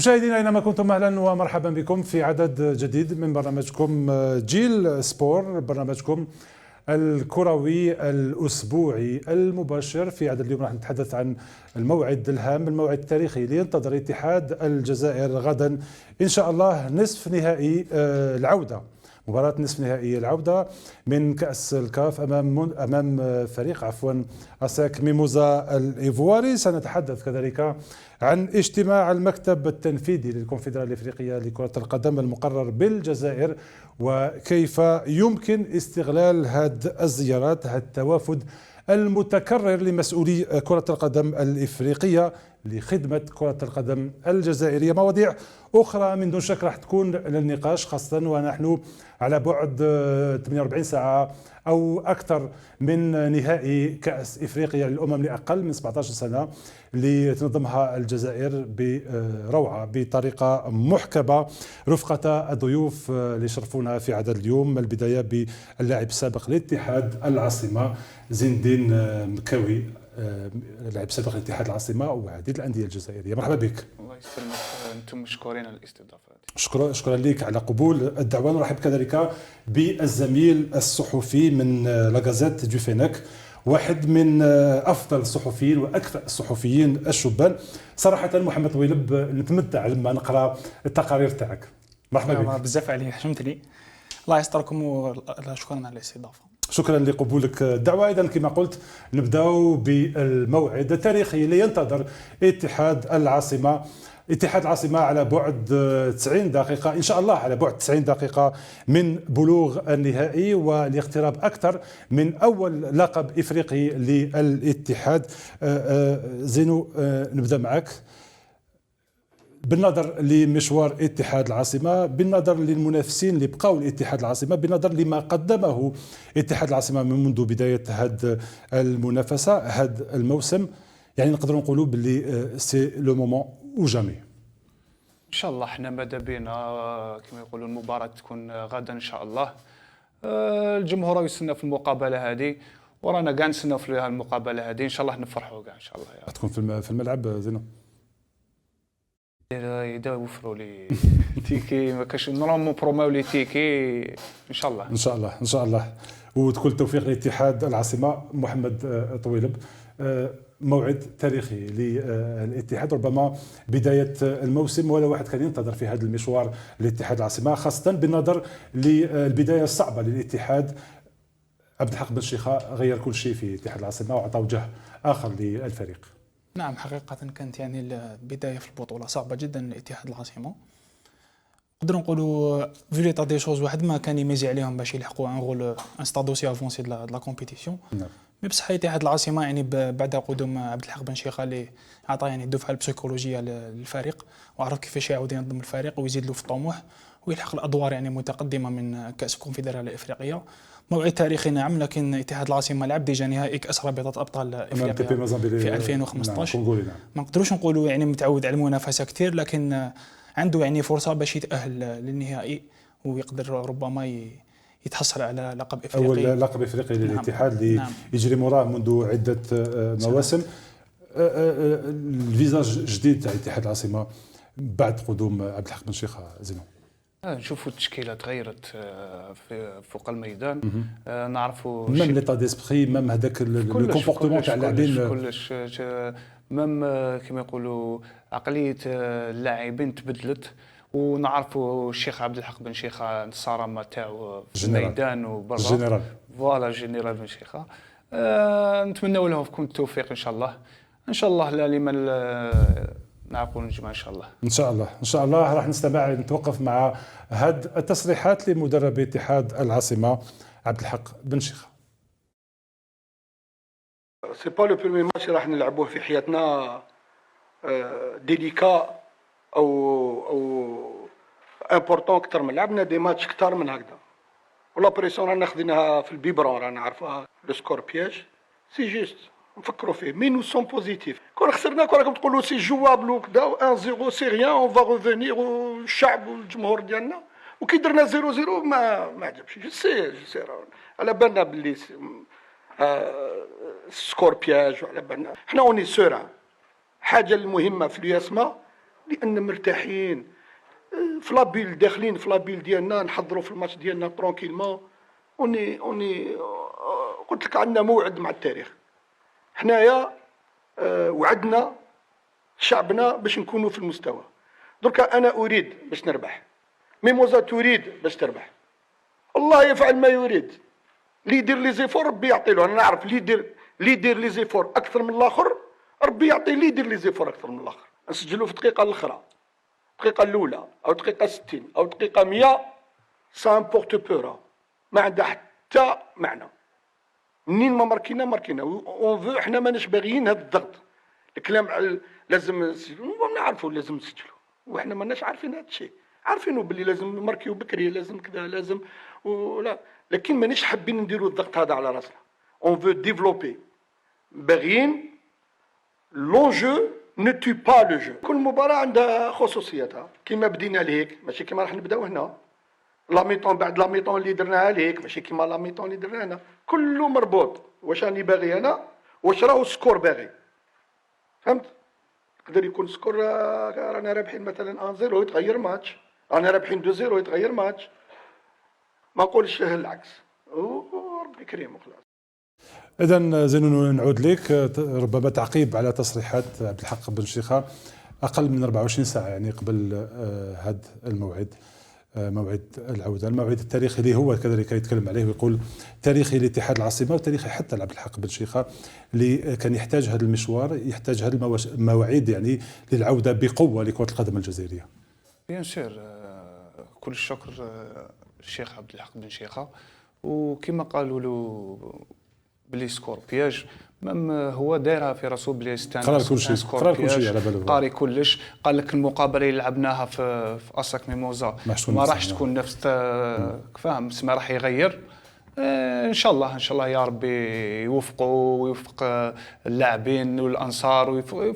مشاهدينا اينما كنتم، اهلا ومرحبا بكم في عدد جديد من برنامجكم جيل سبور، برنامجكم الكروي الاسبوعي المباشر. في عدد اليوم راح نتحدث عن الموعد الهام، الموعد التاريخي اللي ينتظر اتحاد الجزائر غدا ان شاء الله، نصف نهائي العوده، مباراة نصف نهائي العودة من كأس الكاف أمام فريق، عفوا، أساك ميموزا الإيفواري. سنتحدث كذلك عن اجتماع المكتب التنفيذي للكونفدرالية الإفريقية لكرة القدم المقرر بالجزائر، وكيف يمكن استغلال هذه الزيارات، هذا التوافد المتكرر لمسؤولي كرة القدم الإفريقية لخدمة كرة القدم الجزائرية. مواضيع أخرى من دون شك راح تكون للنقاش، خاصة ونحن على بعد 48 ساعة أو أكثر من نهائي كأس إفريقيا للأمم لأقل من 17 سنة اللي تنظمها الجزائر بروعة، بطريقة محكمة، رفقة الضيوف اللي شرفونا في عدد اليوم. البداية باللاعب السابق لاتحاد العاصمة زين الدين مكاوي، لاعب سابق لاتحاد العاصمة وعديد الاندية الجزائريه. مرحبا بك. الله يسلمك، انتم مشكورين على الاستضافه. شكرا، شكرا لك على قبول الدعوه. نرحب كذلك بالزميل الصحفي من La Gazette du Fennec، واحد من افضل الصحفيين واكفأ الصحفيين الشبان صراحه، محمد طويلب. نتمتع لما نقرا التقارير تاعك. مرحبا بك. بزاف عليه، حشمتني. الله يستركم وشكرا على الاستضافه. شكرا لقبولك الدعوة. إذا كما قلت، نبدأ بالموعد التاريخي اللي ينتظر اتحاد العاصمة. اتحاد العاصمة على بعد 90 دقيقة إن شاء الله، على بعد 90 دقيقة من بلوغ النهائي والاقتراب أكثر من أول لقب إفريقي للاتحاد. زينو، نبدأ معك. بالنظر لمشوار اتحاد العاصمة، بالنظر للمنافسين اللي بقاو لاتحاد العاصمة، بالنظر لما قدمه اتحاد العاصمة من منذ بداية هذه المنافسة هذا الموسم، يعني نقدروا نقولوا باللي c'est le moment ou jamais. ان شاء الله، احنا ماذا بينا كما يقولوا المباراة تكون غدا ان شاء الله. الجمهور يستنى في المقابلة هذه ورانا كاع نستناو في المقابلة هذه. ان شاء الله نفرحوا كاع ان شاء الله. تكون في الملعب زينو؟ اذا وفروا لي ticket، ما كاش، normalement بروماو les tickets، ان شاء الله. ان شاء الله، ان شاء الله، وتكون التوفيق لاتحاد العاصمه. محمد طويلب، موعد تاريخي للاتحاد، ربما بداية الموسم، ولا واحد كان ينتظر في هذا المشوار لاتحاد العاصمه، خاصة بالنظر للبداية الصعبة للاتحاد. عبد الحق بن شيخه غير كل شيء في اتحاد العاصمة واعطى وجه اخر للفريق. نعم، حقيقة كانت يعني البداية في البطولة صعبة جدا لاتحاد العاصمة. نقدروا نقولوا vu l'état des choses، واحد ما كان يميزي عليهم باش يلحقوا un rôle، un stade aussi avancé de la compétition. Mais بصح اتحاد العاصمة يعني بعد قدوم عبد الحق بن شيخه اللي عطى يعني الدفعة البسيكولوجيه للفريق، وعرف كيفاش يعاود ينظم الفريق ويزيد له في الطموح ويلحق الادوار يعني متقدمة من كاس الكونفدراليه الافريقيه. موعد تاريخي نعم، لكن اتحاد العاصمة لعب déjà نهائي كاس رابطه ابطال افريقيا في 2015. نعم. ما نقدروش نقولوا يعني متعود على المنافسة كثير، لكن عنده يعني فرصة باش يتاهل للنهائي ويقدر ربما يتحصل على لقب افريقي. اول لقب افريقي للاتحاد اللي يجري موراه منذ عده مواسم. ال visage جديد تاع اتحاد العاصمة بعد قدوم عبد الحق بن شيخه، زينو؟ نشوفوا التشكيلة تغيرت في فوق الميدان، نعرفوا même l'état d'esprit، même هذاك le comportement تاع اللاعبين. كلش، même كما يقولوا عقلية اللاعبين تبدلت، ونعرفوا الشيخ عبد الحق بن شيخه، الصرامه تاعو في الميدان وبرا. général. voilà، général بن شيخه. نتمنوا لهم كل التوفيق ان شاء الله. ان شاء الله لا لمن نعقول نجمع ان شاء الله. ان شاء الله، ان شاء الله. راح نستمع، نتوقف مع هاد التصريحات لمدرب اتحاد العاصمة عبد الحق بن شيخه. c'est pas le premier match راح نلعبوه في حياتنا délicat او important اكثر من لعبنا des matchs اكثر من هكذا، و la pression رانا خديناها في ال biberon، رانا نعرفوها. le score piège، c'est juste نفكروا فيه، mais nous sommes positifs. كون خسرنا كون راكم تقولوا c'est jouable وكذا، 1-0 c'est rien، on va revenir، والشعب والجمهور ديالنا. وكي درنا 0-0 ما عجبش. je sais، je sais، على بالنا باللي score piège، وعلى بالنا حنا on est sereins. الحاجة المهمة في l'USMA لان مرتاحين في la bulle، داخلين في la bulle ديالنا، نحضروا في الماتش ديالنا tranquillement. on est قلت لك عندنا موعد مع التاريخ. حنايا وعدنا شعبنا باش نكونوا في المستوى. دركا انا اريد باش نربح، ميموزا تريد باش تربح، الله يفعل ما يريد. اللي يدير les efforts ربي يعطي له. انا نعرف اللي يدير les efforts اكثر من الاخر ربي يعطي. اللي يدير les efforts اكثر من الاخر، نسجلوا في الدقيقة الاخرى، الدقيقة الاولى او دقيقة 60 او دقيقة 100، ça importe peu، ما عندها حتى معنى. منين ما ماركينا ماركينا، on veut، احنا ماناش باغيين هذا الضغط. الكلام على لازم نسجلوا، نعرفوا لازم نسجلوا، وحنا ماناش عارفين هذا الشيء، عارفينه باللي لازم نماركيو بكري، لازم كذا، لازم ولا، لكن مانيش حابين نديروا الضغط هذا على راسنا. on veut développer، باغيين l'enjeu ne tue pas le jeu. كل مباراة عندها خصوصيتها، كيما بدينا لهيك ماشي كيما راح نبداو هنا. la mi-temps بعد la mi-temps اللي درناها لهيك ماشي كيما la mi-temps اللي درناها هنا. كله مربوط. واش راني باغي انا، واش راهو ال score باغي، فهمت؟ يقدر يكون score رانا رابحين مثلا 1-0 يتغير ماتش، رانا رابحين 2-0 يتغير ماتش. ما نقولش العكس، وربي كريم وخلاص. اذا زين نعود لك، ربما تعقيب على تصريحات عبد الحق بن شيخه اقل من 24 ساعة يعني قبل هذا الموعد، موعد العوده، الموعد التاريخي اللي هو كذلك يتكلم عليه ويقول تاريخي لاتحاد العاصمة وتاريخي حتى لعبد الحق بن شيخه اللي كان يحتاج هذا المشوار، يحتاج هذه المواعيد يعني للعودة بقوة لكرة القدم الجزائرية. bien sûr، كل الشكر الشيخ عبد الحق بن شيخه، وكما قالوا له بلي score piège، même هو دايرها في راسو بلي c'est un قرا كل شيء، قرا كل شيء على بالو. قاري كلش. قال لك المقابلة اللي لعبناها في اساك ميموزا ما راحش تكون نفس، فاهم، ما راح يغير. ان شاء الله، ان شاء الله يا ربي يوفقوا ويوفق اللاعبين والانصار ويوفق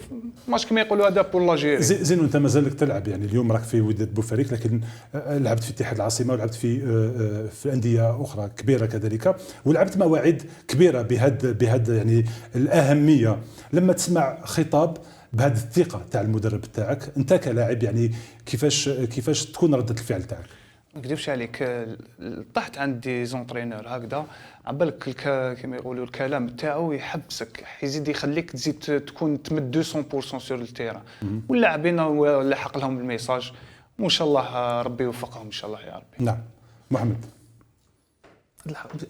ماتش كما يقولوا هذا pour l'Algérie. زين، وانت مازالك تلعب، يعني اليوم راك في وداد بوفاريك، لكن لعبت في اتحاد العاصمة ولعبت في اندية اخرى كبيرة كذلك، ولعبت مواعيد كبيرة بهاد يعني الاهميه. لما تسمع خطاب بهذه الثقة تاع المدرب تاعك، انت كلاعب يعني كيفاش تكون رده الفعل تاعك؟ ما نكذبش عليك، طحت عند des entraîneurs هكذا، عبالك كما يقولوا الكلام تاعو يحبسك، يزيد يخليك تزيد تكون تمد 200% sur le terrain. واللاعبين لحق لهم ال message، وان شاء الله ربي يوفقهم ان شاء الله يا ربي. نعم محمد.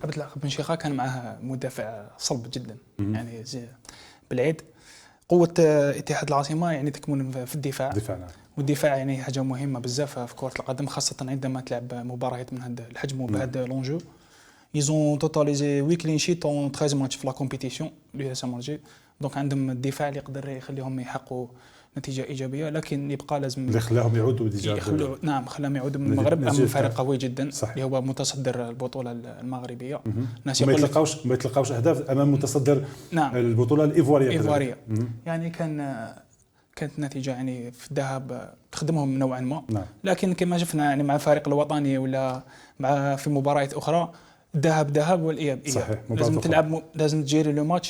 عبد الحق بن شيخه كان معاه مدافع صلب جدا، يعني بالعيد. قوة اتحاد العاصمة يعني تكمن في الدفاع. الدفاع، نعم. والدفاع يعني حاجة مهمة بزاف في كرة القدم، خاصة عندما تلعب مباريات من هذا الحجم وبهذا l'enjeu. Ils ont totalisé 8 clean sheets en 13 matchs في la compétition l'USM Alger. donc عندهم الدفاع اللي يقدر يخليهم يحققوا نتيجة ايجابيه، لكن يبقى لازم اللي خلاهم يعودوا déjà. نعم، خلاهم يعودوا من المغرب امام فريق قوي جدا صحيح. اللي هو متصدر البطولة المغربيه. الناس ما يتلقاوش اهداف امام متصدر البطولة الايفواريه. الايفواريه، يعني كانت نتيجة يعني في الذهاب تخدمهم نوعا ما. لكن كما شفنا يعني مع الفريق الوطني ولا مع في مباريات اخرى، الذهاب ذهاب والاياب اياب. لازم تلعب، لازم تجيري le match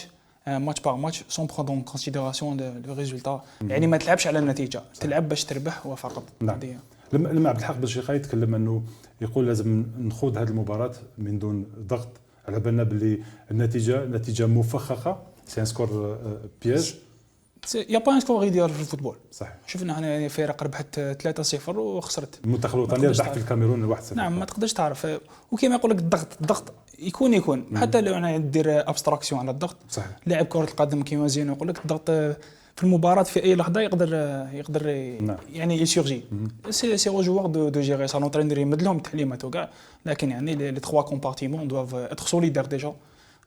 match par match sans prendre en considération le résultat، يعني ما تلعبش على النتيجه، تلعب باش تربح وفقط. نعم. لما عبد الحق بن شيخه يتكلم انه يقول لازم نخوض هذه المباراة من دون ضغط، على بالنا باللي النتيجة نتيجة مفخخه، c'est un score piège. y a pas un score idéal في ال football. شفنا هنا يعني فرق ربحت 3-0 وخسرت. المنتخب الوطني ربح في الكاميرون 1-0. نعم، ما تقدرش تعرف. وكما يقول لك الضغط، الضغط يكون حتى لو انا دير abstraction على الضغط. لاعب كره القدم كيما زينو يقول لك الضغط في المباراة في اي لحظة يقدر يعني il surgit. c'est aux joueurs de gérer ça. l'entraîneur يمد لهم التعليمات وكاع، لكن يعني les trois compartiments doivent être solidaires، déjà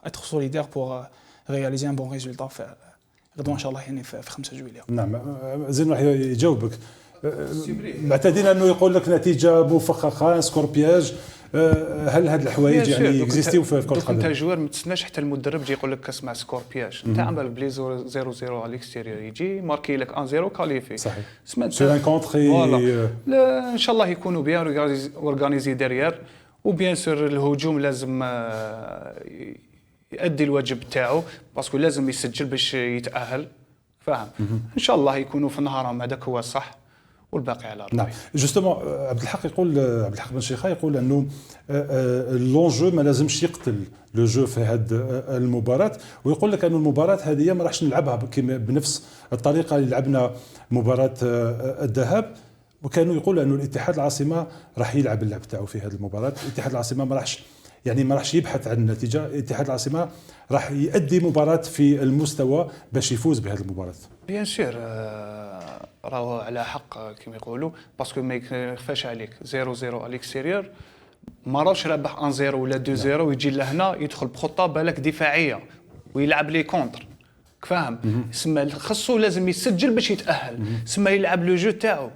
être solidaires pour réaliser un bon résultat غدوه ان شاء الله، يعني في 5 جويلية. نعم، زين راح يجاوبك. معتادين انه يقول لك نتيجة مفخخه، score piège. هل هاد الحوايج يعني اكزيستيو في كره القدم؟ انت joueur ما تستناش حتى المدرب يجي يقول لك اسمع score piège. انت عمل بلي 0-0 على l'extérieur، يجي ماركي لك 1-0 qualifié. صحيح، sur un contre. لا، ان شاء الله يكونوا bien organisés derrière، و bien sûr الهجوم لازم يؤدي الواجب تاعو، parce que لازم يسجل باش يتاهل، فاهم. ان شاء الله يكونوا في نهارهم، هذاك هو الصح. والباقي على ربي. نعم justement عبد الحق يقول، عبد الحق بن شيخه يقول انه l'enjeu ما لازمش يقتل le jeu في هذه المباراة، ويقول لك انه المباراة هذه ما راحش نلعبها بنفس الطريقة اللي لعبنا مباراة الذهاب، وكانوا يقولوا انه الاتحاد العاصمة راح يلعب اللعب تاعو في هذه المباراة، الاتحاد العاصمة ما راحش يعني ما راحش يبحث عن النتيجة، اتحاد العاصمة راح يؤدي مباراة في المستوى باش يفوز بهذه المباراة. bien sûr راهو على حق كما يقولوا، parce que ما يخفاش عليك 0-0 à l'extérieur، ما راهوش رابح 1-0 ولا 2-0 ويجي لهنا يدخل بخطه بالك دفاعية ويلعب les contres، فاهم؟ سما خصو لازم يسجل باش يتاهل، سما يلعب le jeu تاعو،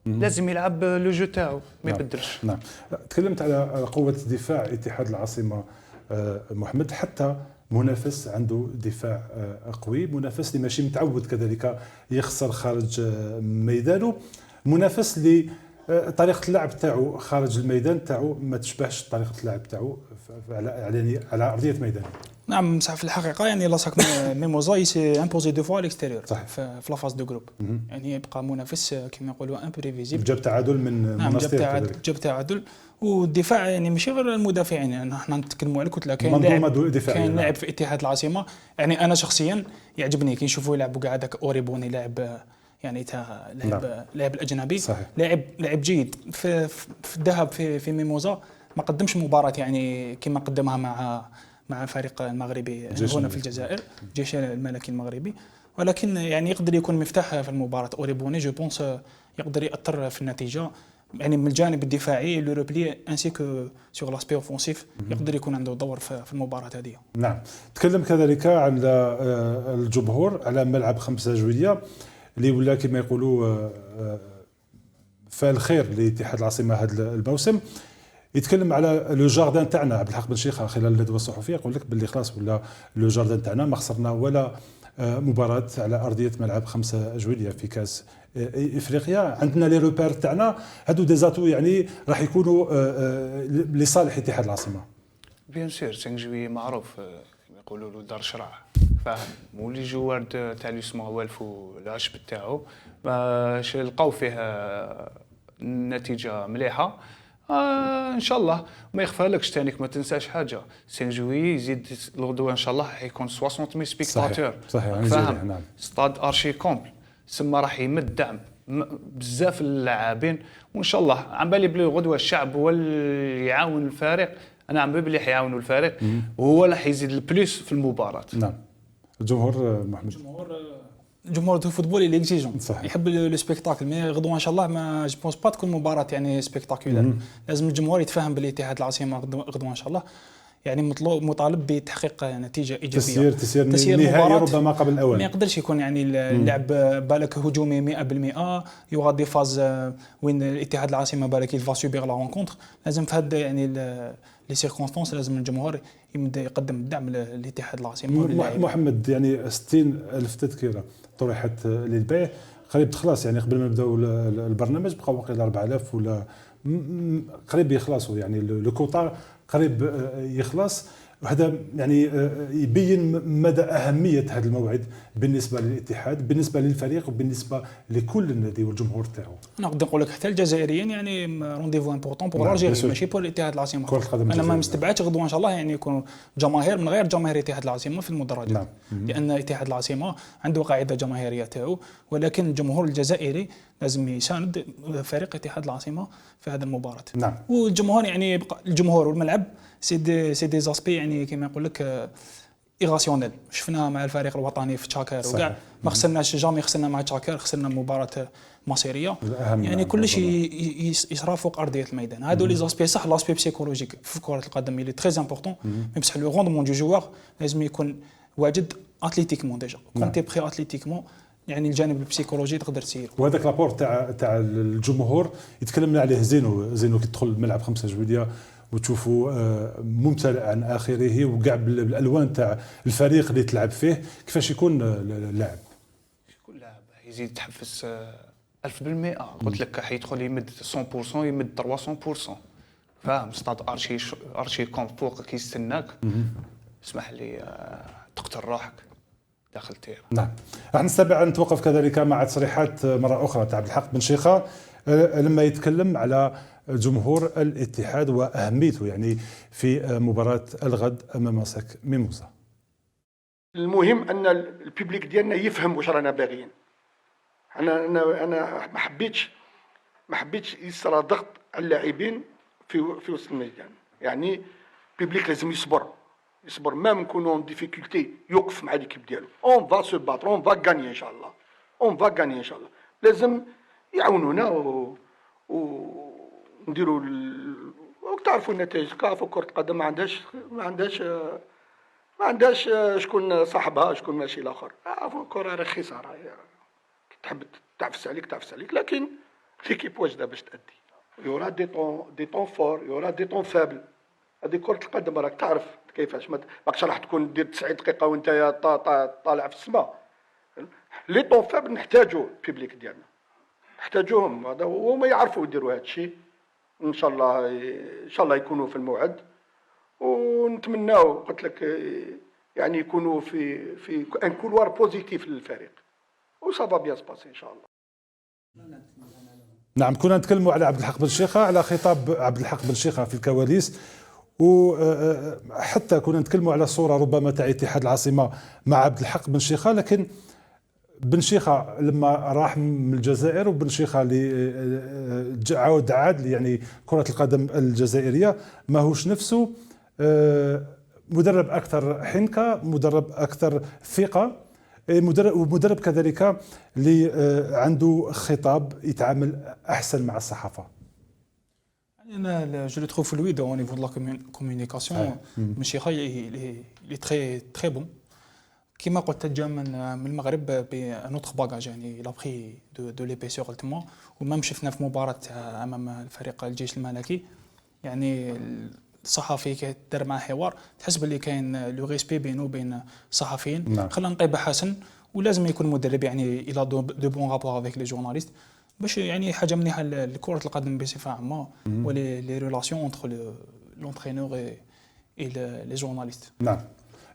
لازم يلعب le jeu تاعو ما يبدلش. نعم تكلمت على قوة دفاع اتحاد العاصمة محمد، حتى منافس عنده دفاع قوي، منافس اللي ماشي متعود كذلك يخسر خارج ميدانه، منافس اللي طريقه اللعب تاعو خارج الميدان تاعو ما تشبهش طريقه اللعب تاعو على على ارضية ميدانه. نعم صح، في الحقيقة يعني l'ASEC Mimosas s'est imposé deux fois à l'extérieur في la phase de groupes، يعني يبقى منافس كما يقولوا imprévisible. جاب تعادل من نعم جاب تعادل. والدفاع يعني ماشي غير المدافعين، يعني احنا نتكلموا على الكتلة، كاين لاعب كاين لاعب في اتحاد العاصمة، يعني انا شخصيا يعجبني كي نشوفوا يلعبوا كاع هذاك اوريبوني، لاعب يعني تاع لاعب نعم. لاعب الاجنبي صحيح. لاعب جيد في الذهاب في ميموزا ما قدمش مباراة يعني كما قدمها مع فريق المغربي هنا في الجزائر، الجيش الملكي المغربي، ولكن يعني يقدر يكون مفتاح في المباراة. اوريبوني je pense يقدر ياثر في النتيجة، يعني من الجانب الدفاعي le repli ainsi que sur l'aspect offensif يقدر يكون عنده دور في المباراة هذه. نعم تكلم كذلك عن الجمهور على ملعب 5 جويلية اللي ولا كما يقولوا فالخير لاتحاد العاصمة هذا الموسم. يتكلم على le jardin تاعنا عبد الحق بن شيخه خلال الندوة الصحفية، يقول لك باللي خلاص ولا le jardin تاعنا ما خسرنا ولا مباراة على ارضية ملعب 5 جويلية في كاس افريقيا، عندنا les repères تاعنا هادو des atouts يعني راح يكونوا لصالح اتحاد العاصمة. bien sûr 5 juillet معروف يقولوا له دار شرع، فاهم؟ و les joueurs تاع l'USMA والفوا العشب تاعو باش لقاو فيه نتيجة مليحة. ان شاء الله ما يخفالكش ثانيك، ما تنساش حاجة 5 juillet يزيد الغدوه ان شاء الله حيكون 60,000 spectateurs. صحيح فاهم؟ نعم. stade archi complet، سما راح يمد دعم بزاف اللاعبين، وان شاء الله عم بالي بلي غدوه الشعب هو اللي يعاون الفريق، انا عم بالي بلي حيعاونوا الفريق وهو اللي حيزيد ال plus في المباراة. نعم الجمهور محمد، الجمهور de football il est exigeant، يحب le spectacle، mais غدوه ان شاء الله ما je pense pas تكون مباراة يعني spectaculaire. لازم الجمهور يتفهم باللي اتحاد العاصمة غدوه ان شاء الله يعني مطالب بتحقيق نتيجة ايجابية، تسيير نهائي ربما قبل الاول. ما يقدرش يكون يعني اللعب بالك هجومي 100%، il y aura des phases وين الاتحاد العاصمة بالك il va subir la rencontre. لازم في هذا يعني les circonstances لازم الجمهور يقدم الدعم للاتحاد العاصمة. محمد يعني 60,000 تذكره طرحت للبيع قريب تخلص، يعني قبل ما نبداو البرنامج بقاو واقيلا 4000 ولا قريب يخلصوا، يعني le quota قريب يخلص. وهذا يعني يبين مدى اهمية هذا الموعد بالنسبة للاتحاد، بالنسبة للفريق، وبالنسبة لكل النادي والجمهور تاعو. انا نقدر نقول لك حتى الجزائريين يعني rendez-vous important pour l'Algérie، ماشي pour الاتحاد العاصمة. انا ما مستبعدش غدوه ان شاء الله يعني يكونوا جماهير من غير جماهير اتحاد العاصمة في المدرجات. نعم. لان اتحاد العاصمة عنده قاعدة جماهيرية تاعو، ولكن الجمهور الجزائري لازم يساند فريق اتحاد العاصمة في هذه المباراة. نعم. والجمهور يعني الجمهور والملعب c'est des aspects يعني كيما يقول لك irrationnels. شفناها مع الفريق الوطني في تشاكر وكاع ما خسرناش jamais، خسرنا مع تشاكر، خسرنا مباراة مصيرية، يعني كل شيء يصرا فوق ارضية الميدان. هادو les aspects صح، l'aspect psychologique في كره القدم il est très important، mais بصح le rendement du joueur لازم يكون واجد athlétiquement déjà، quand t'es prêt athlétiquement يعني الجانب ال psychologique تقدر تسير. وهذاك l'apport تاع الجمهور يتكلمنا عليه زينو كي تدخل الملعب 5 جويلية وتشوفوا ممتلئ عن اخره وكاع بالالوان تاع الفريق اللي تلعب فيه، كيفاش يكون اللاعب؟ يكون لاعب يزيد يتحفز 1000%. قلت لك حيدخل يمد 100%، يمد 300%، فاهم؟ stade archi complet فوقك يستناك، اسمح لي تقتل روحك، داخل ال terrain. نعم، راح نستمع، نتوقف كذلك مع تصريحات مرة اخرى تاع عبد الحق بن شيخه لما يتكلم على جمهور الاتحاد واهميته يعني في مباراة الغد امام أساك ميموزا. المهم ان ال public ديالنا يفهم واش رانا باغيين. انا ما حبيتش يصرى ضغط على اللاعبين في وسط الميدان. يعني ال public لازم يصبر يصبر، même نكونوا en difficulté يوقف مع l'équipe ديالو. on va se battre، on va gagner ان شاء الله، on va gagner ان شاء الله. لازم يعاونونا ونديروا تعرفوا النتائج. كاف وكرة القدم ما عندهاش شكون صاحبها، شكون ماشي الاخر. عفوا، الكره رخيصه، راهي تحب تعفس عليك تعفس عليك، لكن l'équipe واجدة باش تأدي. y aura des temps forts، y aura des temps faibles. هذه كرة القدم، راك تعرف كيفاش، ماكش راح تكون دير 90 دقيقة وانت طالع في السماء. les temps faibles نحتاجو ال public ديالنا، نحتاجوهم هذا، وهما يعرفوا يديروا هذا الشيء. ان شاء الله، ان شاء الله يكونوا في الموعد، ونتمناو قلت لك يعني يكونوا في un couloir positif للفريق و ça va bien se passer ان شاء الله. نعم، كنا نتكلموا على عبد الحق بن شيخه، على خطاب عبد الحق بن شيخه في الكواليس، وحتى كنا نتكلموا على صوره ربما تاع اتحاد العاصمة مع عبد الحق بن شيخه. لكن بن شيخه لما راح من الجزائر وبن شيخه اللي عاود عاد يعني كره القدم الجزائريه، ماهوش نفسه. مدرب اكثر حنكه، مدرب اكثر ثقه، مدرب، ومدرب كذلك اللي عنده خطاب، يتعامل احسن مع الصحافه. انا je le trouve fluide au niveau de la communication. بن شيخه il est très très bon. كيما قلت، جا من المغرب ب un autre bagage، يعني il a pris de l'épaisseur تما. و même شفنا في مباراة امام الفريق الجيش الملكي، يعني الصحفي كيدير معاه حوار تحس باللي كاين le respect بينه وبين الصحفيين. خلى انطباع حسن، ولازم يكون مدرب يعني il a de bons rapports avec les journalistes باش يعني حاجة مليحة لكرة القدم بصفة عامة و les relations entre l'entraîneur et les journalistes. نعم،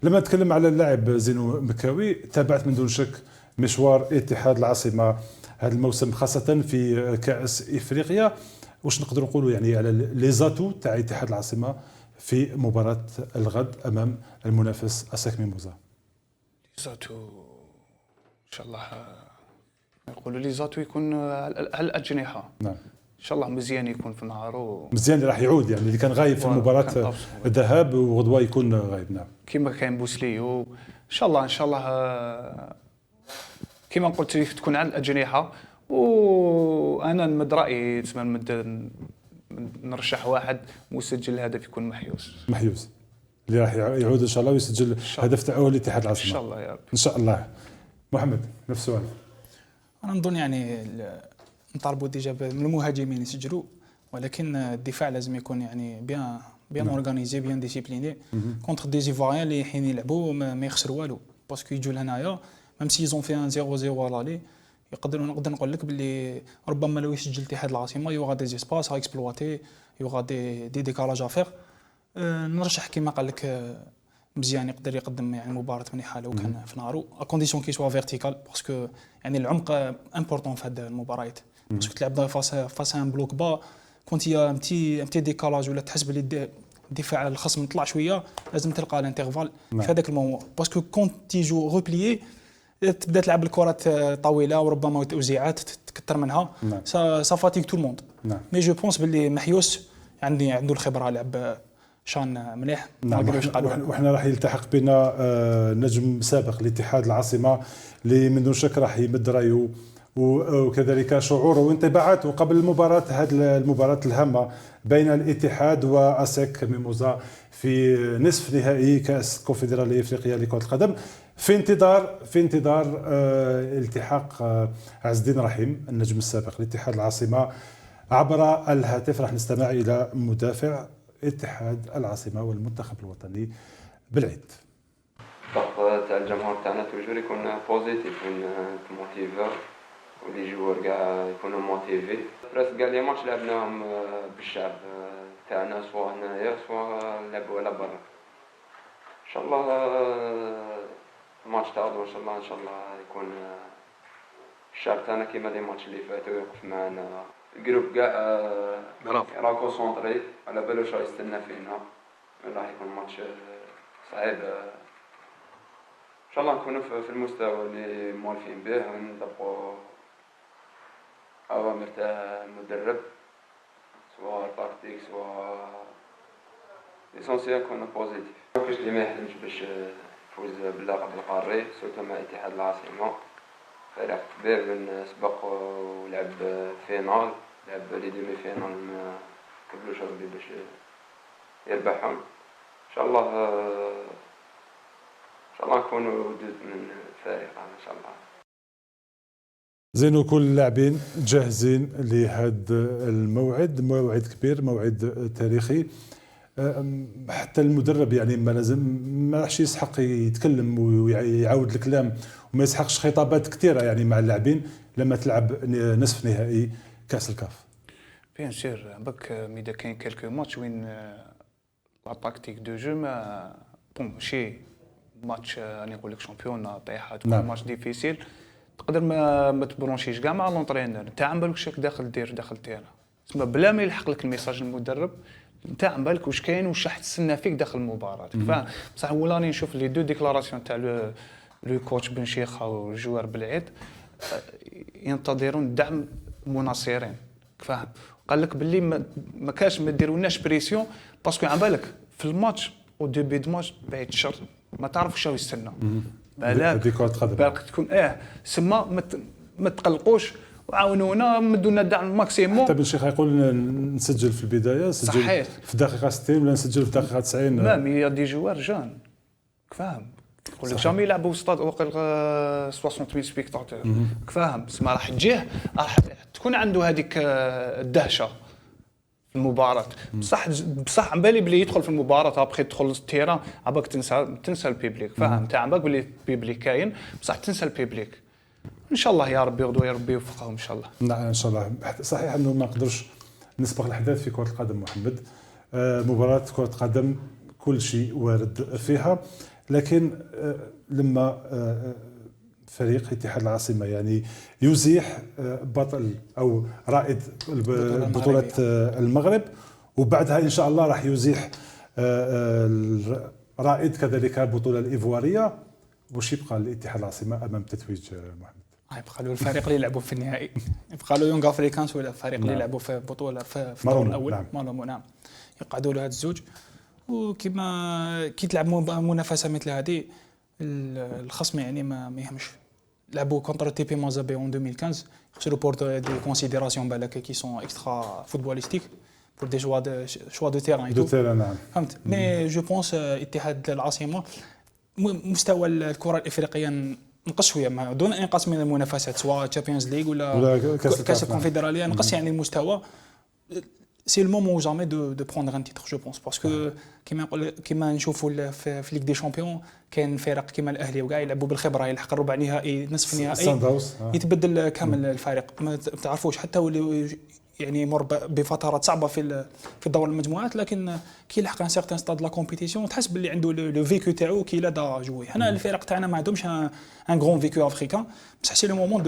لما نتكلم على اللاعب زينو مكاوي، تابعت من دون شك مشوار اتحاد العاصمة هذا الموسم، خاصة في كاس افريقيا. واش نقدر نقولوا يعني على les atouts تاع اتحاد العاصمة في مباراة الغد امام المنافس اساك ميموزا؟ les atouts، ان شاء الله يقولوا les atouts يكون على الاجنحه. ان شاء الله مزيان يكون في نهارو. مزيان اللي راح يعود، يعني اللي كان غايب في مباراة الذهاب وغدوه يكون غايب، نعم. كما كاين بوسليو، ان شاء الله، ان شاء الله كما قلت تكون على الاجنحه. وانا نمد رايي، تسمى نمد نرشح واحد مسجل الهدف يكون محيوس. محيوس اللي راح يعود ان شاء الله ويسجل هدف تاعو لاتحاد العاصمه. ان شاء الله يا رب. ان شاء الله. محمد، نفس السؤال. انا نظن يعني نطالبوا déjà من المهاجمين يسجلوا، ولكن الدفاع لازم يكون يعني bien organisé، bien discipliné contre des Ivoiriens اللي حين يلعبوا ما يخسروا والو، parce que يجوا لهنايا même s'ils ont fait un 0-0 à l'aller، يقدروا، نقدر نقول لك باللي ربما لو يسجل اتحاد العاصمة y aura des espaces à exploiter، y aura des décalages à faire. نرشح كما قال لك مزيان، يقدر يقدم يعني مباراة مليحة لو كان في نهارو، à condition qu'il soit vertical، parce que يعني العمق important في هذه المباريات، parce que تلعب face à un bloc bas، quand y a un petit décalage ولا تحس باللي الدفاع الخصم طلع شويه، لازم تلقى l'intervalle في هذاك ال moment، parce que quand tu joues replié تبدا تلعب الكرات طويلة وربما توزيعات تكثر منها. Ça fatigue tout le monde. Mais je pense باللي محيوس عندي عنده الخبره، لعب شان مليح. وحنا راح يلتحق بنا نجم سابق لاتحاد العاصمة اللي من دون شك راح يمد رايه وكذلك شعوره وانطباعاته قبل المباراة، هذه المباراة الهامة بين الاتحاد وأسيك ميموزا في نصف نهائي كأس كونفدرالية إفريقيا لكرة القدم. في انتظار التحاق عز الدين رحيم النجم السابق لاتحاد العاصمة عبر الهاتف، راح نستمع إلى مدافع اتحاد العاصمة والمنتخب الوطني بالعيد. الضغط تاع الجمهور تاعنا toujours يكون positif، motivant، و les joueurs كاع يكونوا motivés. presque كاع les matchs لعبناهم بالشعب تاعنا، soit هنايا soit لعبوا على برا. ان شاء الله الماتش تاع غدوه ان شاء الله، ان شاء الله يكون الشعب تاعنا كيما les matchs اللي فاتوا يوقف معنا. ال groupe كاع راه concentré، على بالو واش راه يستنى فينا، راح يكون ماتش صعيب. ان شاء الله نكونوا في المستوى اللي موالفين به ونطبقوا اوامر تاع المدرب، سواء tactique سواء l'essentiel نكونوا positif. ماكاش اللي ما يحلمش باش يفوز باللقب القاري، surtout مع اتحاد العاصمه، فريق كبير من سبق ولعب finale، لعب les demi-finales ما قبلوش ربي باش يربحهم. ان شاء الله ان شاء الله نكونوا ودود من الفريق ان شاء الله. زينو، كل اللاعبين جاهزين لهذا الموعد، موعد كبير، موعد تاريخي. حتى المدرب يعني ما لازم ما راحش يسحق يتكلم ويعاود الكلام وما يسحقش خطابات كثيرة يعني مع اللاعبين لما تلعب نصف نهائي كاس الكاف. bien sûr بك ميدا كاين quelques matchs وين la tactique de jeu ما bon ماشي ماتش راني نقول لك championnat طيحه تكون نعم. match difficile تقدر ما تبرونشيش كاع مع l'entraîneur، انت عم بالك واش داخل دير داخل terrain، تسمى بلا ما يلحق لك ال message المدرب انت عم بالك واش كاين واش راح تستنى فيك داخل المباراة. فاهم؟ بصح ولا راني نشوف les deux déclarations تاع le coach بن شيخه وال joueur بالعيد ينتظرون دعم المناصرين. فاهم؟ قال لك باللي ما كاش ما ديرولناش pression parce que عم بالك في الماتش au début de match بعيد الشر ما تعرف واش يستنى، بالك تكون سما ما تقلقوش وعاونونا مدوا لنا الدعم maximum. حتى بن شيخ يقول نسجل في البداية، نسجل صحيح في الدقيقة 60 ولا نسجل في الدقيقة 90. même y a des joueurs jeunes فاهم، يقول لك jamais يلعبوا ستاد وقال 60,000 spectateurs، فاهم؟ سما راح تجيه راح تكون عنده هذيك الدهشة في المباراة. بصح عم بالي بلي يدخل في المباراة après يدخل ال terrain عباك تنسى ال public. فاهم؟ انت عم بالك بلي ال public كاين بصح تنسى ال public. ان شاء الله يا ربي غدوه يا ربي يوفقهم ان شاء الله. نعم ان شاء الله. صحيح انه ما نقدرش نسبق الاحداث في كره القدم محمد، مباراة كره قدم كل شيء وارد فيها، لكن لما فريق اتحاد العاصمة يعني يزيح بطل او رائد بطوله المغرب، وبعدها ان شاء الله راح يزيح رائد كذلك البطولة الايفواريه، واش يبقى لاتحاد العاصمة امام تتويج محمد؟ يبقى له الفريق اللي يلعبوا في النهائي، يبقى له يونغ افريكانس ولا الفريق اللي يلعبوا في البطولة في الدور الاول. نعم. مالومو نعم، يقعدوا له هاد الزوج. وكما كي تلعب منافسه مثل هذه الخصم يعني ما يهمش. لعبوا contre تي بي مازابي en 2015 خسروا pour des considérations بالك qui sont extra-footballistiques pour des choix de terrain de terrain. نعم فهمت. mais je pense اتحاد العاصمة مستوى الكره الافريقية نقص شوية دون انقاص من المنافسات سواء تشامبيونز ليغ ولا كاس الكونفدراليه، نقص يعني المستوى. c'est le moment ou jamais de prendre un titre je pense، parce que كيما نقول كيما نشوفوا في Ligue des Champions كاين فرق كيما الاهلي وكاع يلعبوا بالخبرة، يلحق الربع نهائي نصف نهائي يتبدل كامل الفريق، ما تعرفوش حتى يعني يمر بفترات صعبة في دور المجموعات، لكن كي يلحق un certain stade la compétition تحس باللي عنده le vécu تاعو qui l'aide à jouer. حنا الفرق تاعنا ما عندهمش un grand vécu africain، بصح c'est le moment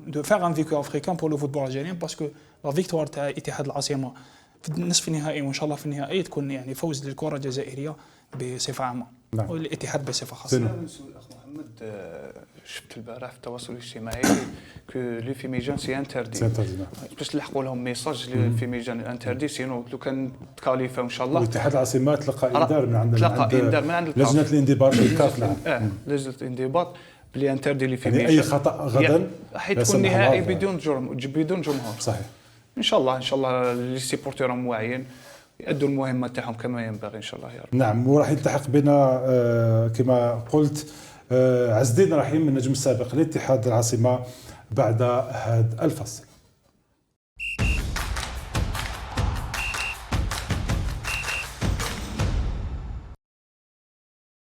de faire un vécu africain pour le football algérien، parce que la victoire تاع اتحاد العاصمة في النصف النهائي وان شاء الله في النهائي تكون يعني فوز للكرة الجزائرية بصفة عامة. نعم. والاتحاد بصفة خاصة. الاخ محمد، شفت البارح في التواصل الاجتماعي que les fumigènes c'est interdit، باش تلحقوا لهم message les fumigènes interdits، sinon لو كان تكاليفاو ان شاء الله. واتحاد العاصمة تلقى انذار من عند لجنة الانضباط الكاف. نعم لجنة الانضباط بلي interdit les fumigènes، يعني اي خطا غدا حيتكون نهائي بدون جرم بدون جمهور. صحيح. ان شاء الله ان شاء الله les supporters واعيين يؤدوا المهمة تاعهم كما ينبغي ان شاء الله يا رب. نعم، وراح يلتحق بنا كما قلت عز الدين رحيم النجم السابق لاتحاد العاصمة بعد هذا الفصل.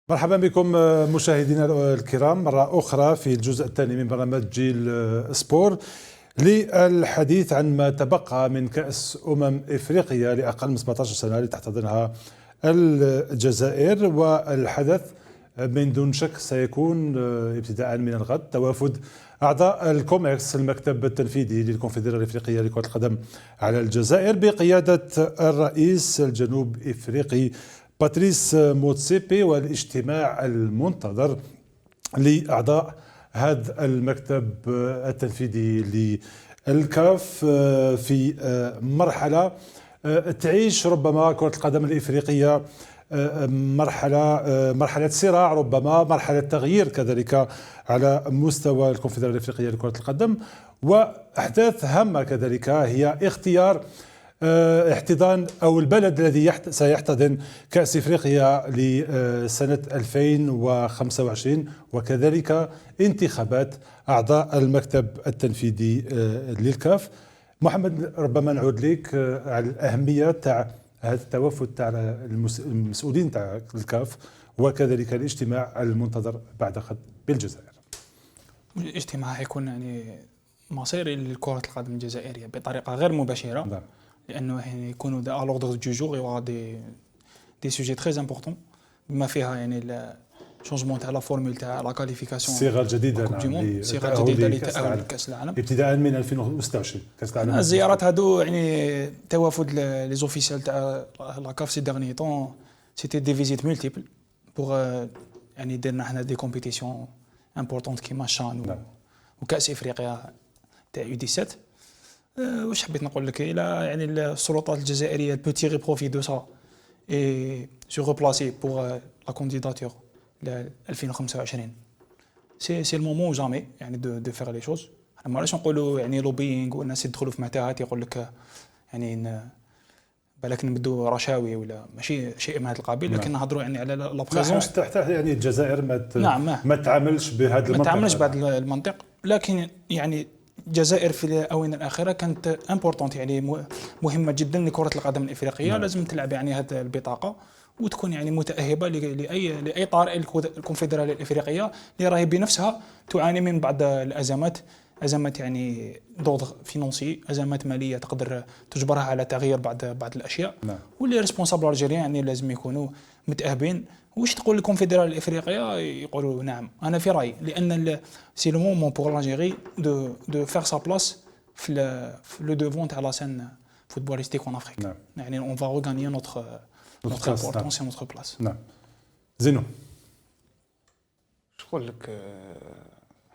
مرحبا بكم مشاهدينا الكرام مرة أخرى في الجزء الثاني من برنامج جيل سبور للحديث عن ما تبقى من كأس إفريقيا لأقل من 17 سنة اللي تحتضنها الجزائر، والحدث من دون شك سيكون ابتداء من الغد توافد أعضاء الكوميكس، المكتب التنفيذي للكونفدرالية الإفريقية لكرة القدم، على الجزائر بقيادة الرئيس الجنوب إفريقي باتريس موتسيبي، والاجتماع المنتظر لأعضاء هذا المكتب التنفيذي للكاف في مرحلة تعيش ربما كرة القدم الإفريقية مرحلة صراع، ربما مرحلة تغيير كذلك على مستوى الكونفدرالية الإفريقية لكرة القدم. وأحداث هامة كذلك هي اختيار احتضان أو البلد الذي سيحتضن كأس إفريقيا لسنة 2025، وكذلك انتخابات أعضاء المكتب التنفيذي للكاف. محمد، ربما نعود لك على الأهمية تاع هذا التوافد تاع المسؤولين تاع الكاف وكذلك الاجتماع المنتظر بعد غد بالجزائر. الاجتماع حيكون يعني مصيري لكرة القدم الجزائرية بطريقة غير مباشرة. لأنه يعني يكونوا à l'ordre du jour، il y aura des sujets très importants، بما فيها يعني changement تاع la formule تاع la qualification، الصيغة الجديده. نعم، الصيغة الجديدة لتاهل لكاس العالم. ابتداء من 2026 كاس العالم. الزيارات هادو، يعني توافد les officiels تاع la CAF ces derniers temps، c'était des visites multiples pour يعني درنا حنا des compétitions importantes كيما الشان وكاس افريقيا تاع U17. واش حبيت نقول لك، الى يعني السلطات الجزائرية peut tirer profit de ça et se replacer pour la candidature ل 2025، c'est le moment ou jamais يعني de faire les choses. احنا ما نقولوا يعني lobbying والناس يدخلوا في متاهات، يقول لك يعني بالك نبدو رشاوي ولا ماشي شيء من هذا القبيل، لكن نهضروا يعني على la présence تحت يعني الجزائر ما تعاملش بهذا المنطق. ما تعاملش بهذا المنطق، لكن يعني الجزائر في الاونة الاخيرة كانت importante، يعني مهمة جدا لكرة القدم الافريقيه. لازم تلعب يعني هذه البطاقة وتكون يعني متاهبه لاي طارئ. الكونفدراليه الافريقية اللي راهي بنفسها تعاني من بعض الازمات، ازمات يعني d'ordre financier، ازمات ماليه تقدر تجبرها على تغيير بعض الاشياء. و les responsables algériens يعني لازم يكونوا متاهبين. واش تقول الكونفدراليه الافريقيه؟ يقولوا نعم. انا في رايي لان c'est le moment pour l'Algérie de faire sa place في le devant تاع la scène footballistique en Afrique. يعني on va regagner notre importance et notre place. نعم، زينو. نقول لك،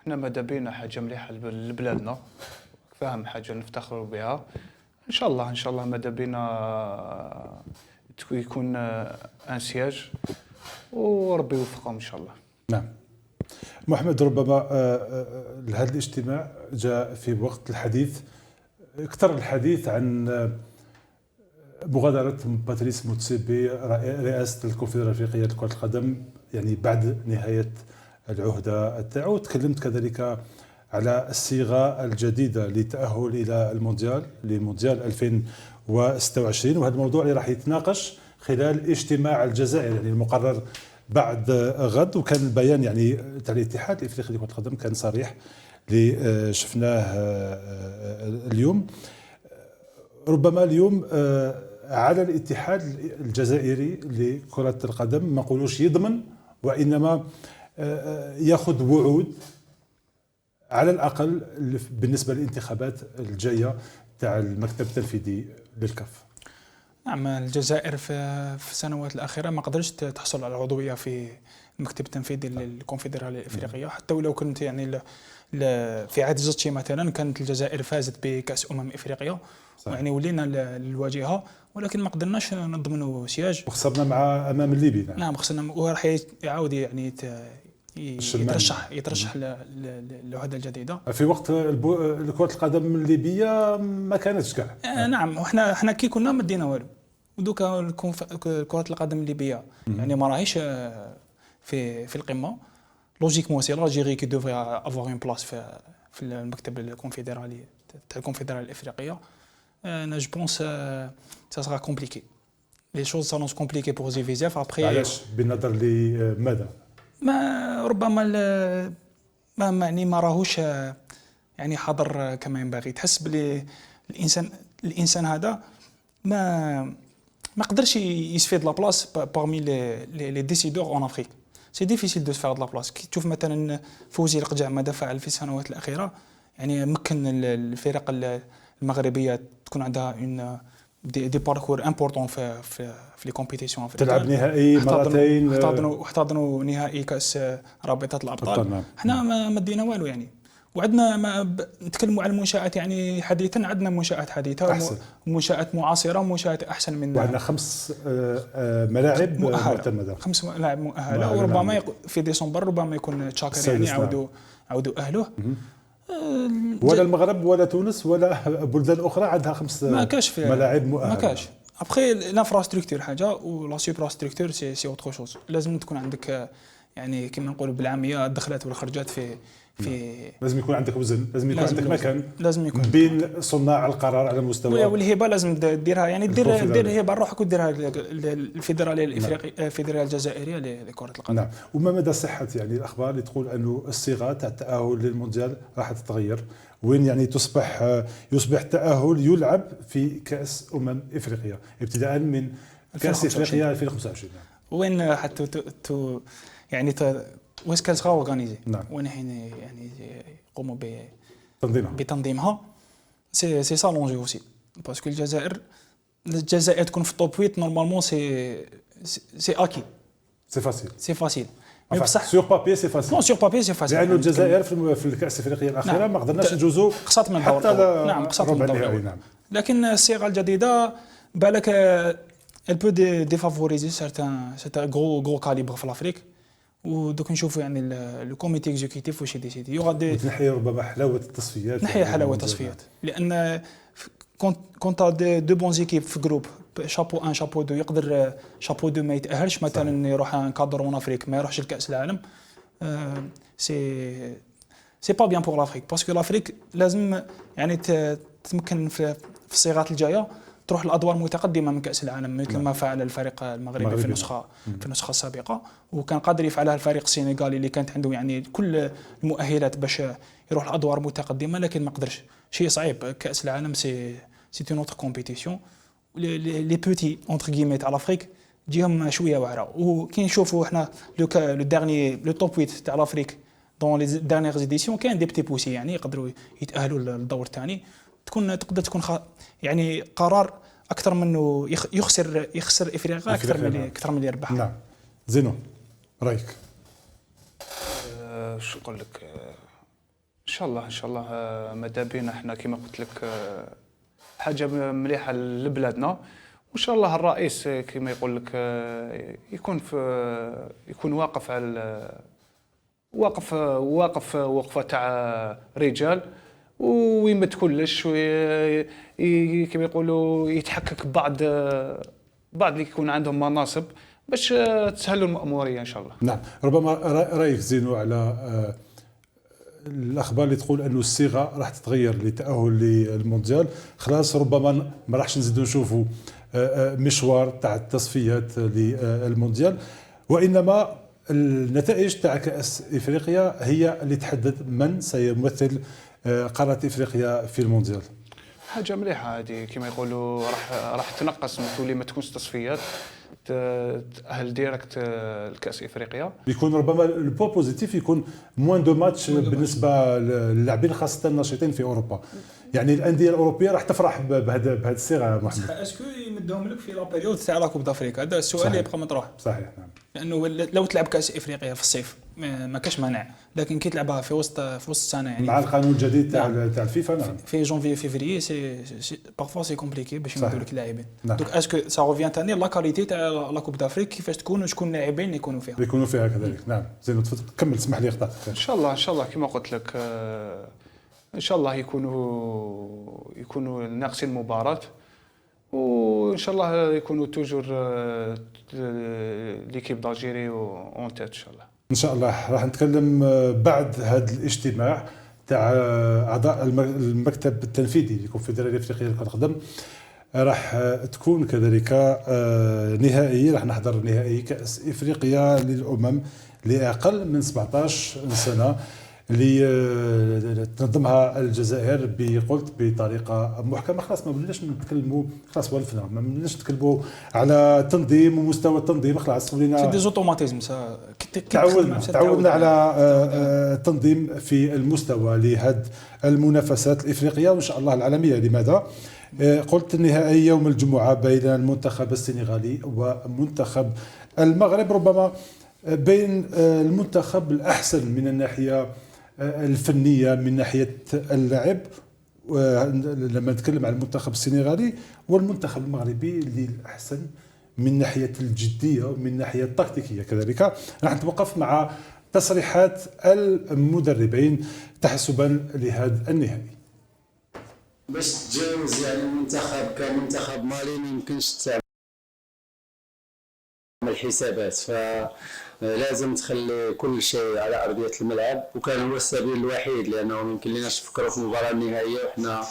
احنا ماذا بينا حاجة مليحة لبلادنا، فاهم، حاجة نفتخروا بها ان شاء الله. ان شاء الله ماذا بينا يكون un siège وربي يوفقهم ان شاء الله. نعم محمد، ربما هذا الاجتماع جاء في وقت الحديث، اكثر الحديث عن مغادرة باتريس موتسيبي رئاسة الكونفدرالية الأفريقية لكرة القدم، يعني بعد نهاية العهدة تاعو. تكلمت كذلك على الصيغة الجديدة للتأهل إلى المونديال، لمونديال 2026، وهذا الموضوع اللي راح يتناقش خلال اجتماع الجزائر يعني المقرر بعد غد. وكان البيان يعني تاع الاتحاد الافريقي لكرة القدم كان صريح اللي شفناه اليوم. ربما اليوم على الاتحاد الجزائري لكرة القدم ما نقولوش يضمن، وإنما ياخذ وعود على الأقل بالنسبة للانتخابات الجاية تاع المكتب التنفيذي للكاف. نعم، الجزائر في السنوات الأخيرة ما قدرتش تحصل على العضوية في المكتب التنفيذي للكونفدرالية الإفريقية، حتى ولو كنت يعني في عهد زطشي مثلا كانت الجزائر فازت بكأس أمم إفريقيا. يعني ولينا للواجهة، ولكن ما قدرناش نضمنوا siège. وخسرنا مع امام الليبي. نعم خسرنا، وراح يعاود يعني يترشح للعهده الجديده. في وقت كره القدم الليبية ما كانتش كاع. نعم، وحنا كي كنا ما دينا والو، ودوكا كره القدم الليبية يعني ما راهيش في القمه. logiquement c'est l'Algérie qui devrait avoir une place في المكتب الكونفدرالي تاع الكونفدراليه الافريقيه. انا je pense ça sera compliqué، les choses s'annoncent compliquées pour Zefizef après. علاش؟ بالنظر لماذا؟ ما ربما ما يعني ما راهوش يعني حاضر كما ينبغي. تحس بلي الانسان هذا ما قدرش يسفيد la place parmi les décideurs en Afrique. c'est difficile de faire de la place. كي تشوف مثلا فوزي القجع ماذا فعل في السنوات الاخيره، يعني مكن الفرق المغربية تكون عندها une des parcours importants في les compétitions. تلعب نهائي مرتين، احتضنوا نهائي كاس رابطه الابطال. نعم. احنا ما دينا والو يعني. وعندنا ما نتكلموا على المنشآت يعني حديثا، عندنا منشآت حديثة، منشآت معاصرة، ومنشآت أحسن من، وعندنا 5 ملاعب معتمدة، 5 ملاعب مؤهلة. وربما نعم. في ديسمبر ربما يكون تشاكر يعني عاودوا أهله. ولا المغرب ولا تونس ولا بلدان أخرى عندها 5 ملاعب مؤهلة، ما كاش. après l'infrastructure حاجة و la suprastructure c'est autre chose. لازم تكون عندك يعني كما نقولوا بالعامية الدخلات والخرجات في لازم يكون عندك وزن، لازم يكون عندك مكان، لازم يكون بين صناع القرار على مستوى، والهبه لازم ديرها يعني دير الهبة روحك وديرها الفيدرالية الافريقية، الفيدرالية الجزائرية لكرة القدم. نعم. وما مدى صحة يعني الاخبار اللي تقول انه الصيغة تاع التاهل للمونديال راح تتغير، وين يعني يصبح التاهل يلعب في كاس افريقيا ابتداء من كاس افريقيا 2025؟ وين حتى يعني où est-ce qu'elle sera organisée. نعم. وين حين يعني يقوموا بتنظيمها. c'est ça l'enjeu aussi parce que الجزائر تكون في ال top 8 normalement c'est acquis، c'est facile، c'est facile. بصح sur papier c'est facile، non sur papier c'est facile، لانه الجزائر في الكاس الافريقية الاخيرة نعم. ما قدرناش نجوزوا، قصات من الدور. نعم قصات من الدور. نعم. لكن الصيغة الجديدة بالك elle peut défavoriser certains gros calibres في l'Afrique. ودوك نشوفوا يعني le comité exécutif واش ي décider. y aura des تنحي ربما حلاوة التصفيات، نحي حلاوة التصفيات، لان quand t'as deux bonnes équipes في groupe chapeau 1 شابو 2، يقدر شابو 2 ما يتاهلش مثلا، يروح un cadre en Afrique ما يروحش لكاس العالم. c'est pas bien pour l'Afrique parce que l'Afrique لازم يعني تتمكن في الصيغات الجاية تروح لادوار متقدمة من كاس العالم، مثل ما فعل الفريق المغربي في النسخة السابقة، وكان قادر يفعلها الفريق السنغالي اللي كانت عنده يعني كل المؤهلات باش يروح لادوار متقدمة، لكن ما قدرش. شيء صعيب، كاس العالم c'est une autre compétition. les petits entre guillemets تاع l'Afrique تجيهم شوية واعرة. وكي نشوفوا احنا le dernier le top 8 تاع l'Afrique dans les dernières éditions، كاين des petits poucets يعني يقدروا يتاهلوا للدور الثاني. تقدر تكون يعني قرار اكثر منه يخسر افريقيا اكثر من اللي يربحها. نعم. زينو رايك؟ شو نقول لك، ان شاء الله ان شاء الله ماذا بينا احنا كما قلت لك حاجة مليحة لبلادنا، وان شاء الله الرئيس كما يقول لك يكون واقف على واقف وقفه تاع رجال، ويمد كلش، كما يقولوا يتحكك بعض اللي يكون عندهم مناصب باش تسهلوا المأمورية إن شاء الله. نعم. ربما رأيك زينو على الأخبار اللي تقول أنه الصيغة راح تتغير للتأهل للمونديال، خلاص ربما ما راحش نزيدوا نشوفوا مشوار تاع التصفيات للمونديال، وإنما النتائج تاع كأس إفريقيا هي اللي تحدد من سيمثل قارة إفريقيا في المونديال. حاجة مليحة هذه كما يقولوا، راح تنقص من تولي ما تكونش تصفيات، تأهل direct لكأس إفريقيا. يكون ربما ال point positif يكون moins de matchs بالنسبة للاعبين خاصة الناشطين في أوروبا. يعني الأندية الأوروبية راح تفرح بهذه الصيغة. محمد، est-ce que يمدهم لك في la période تاع la Coupe d'Afrique؟ هذا السؤال اللي يبقى مطروح. صحيح. نعم. لأنه لو تلعب كأس إفريقيا في الصيف ما كاش مانع، لكن كي تلعبها في وسط السنة يعني مع القانون الجديد تاع الفيفا. نعم. في janvier février c'est parfois c'est compliqué باش يمدوا لك اللاعبين. donc est-ce que ça revient ثاني la qualité تاع la Coupe d'Afrique كيفاش تكون وشكون اللاعبين اللي يكونوا فيها. يكونوا فيها كذلك. نعم. زين تفضل كمل، اسمح لي قطعتك. ان شاء الله ان شاء الله كما قلت لك ان شاء الله يكونوا ناقصين مباراة، وان شاء الله يكونوا toujours l'équipe d'Algérie en tête ان شاء الله. ان شاء الله راح نتكلم بعد هذا الاجتماع تاع اعضاء المكتب التنفيذي للكونفدراليه الافريقية لكرة القدم، راح تكون كذلك نهائي، راح نحضر نهائي كأس افريقيا للامم لاقل من 17 سنة اللي تنظمها الجزائر بقلت بطريقة محكمة. خلاص ما وليناش نتكلموا، خلاص ولفنا ما وليناش نتكلموا على التنظيم ومستوى التنظيم، خلاص ولينا c'est des automatismes. تعودنا على التنظيم في المستوى لهذه المنافسات الافريقية وان شاء الله العالمية. لماذا؟ قلت النهائي يوم الجمعة بين المنتخب السنغالي ومنتخب المغرب، ربما بين المنتخب الاحسن من الناحية الفنية من ناحية اللعب لما نتكلم عن المنتخب السنغالي، والمنتخب المغربي اللي الاحسن من ناحية الجدية ومن ناحية التكتيكيه كذلك. راح نتوقف مع تصريحات المدربين تحسبا لهذا النهائي. باش تجاوز يعني المنتخب كمنتخب مالي ما يمكنش تعمل الحسابات، فلازم تخلي كل شيء على ارضية الملعب، وكان هو السبيل الوحيد لانه ما يمكن لناش نفكروا في المباراة النهائية وحنا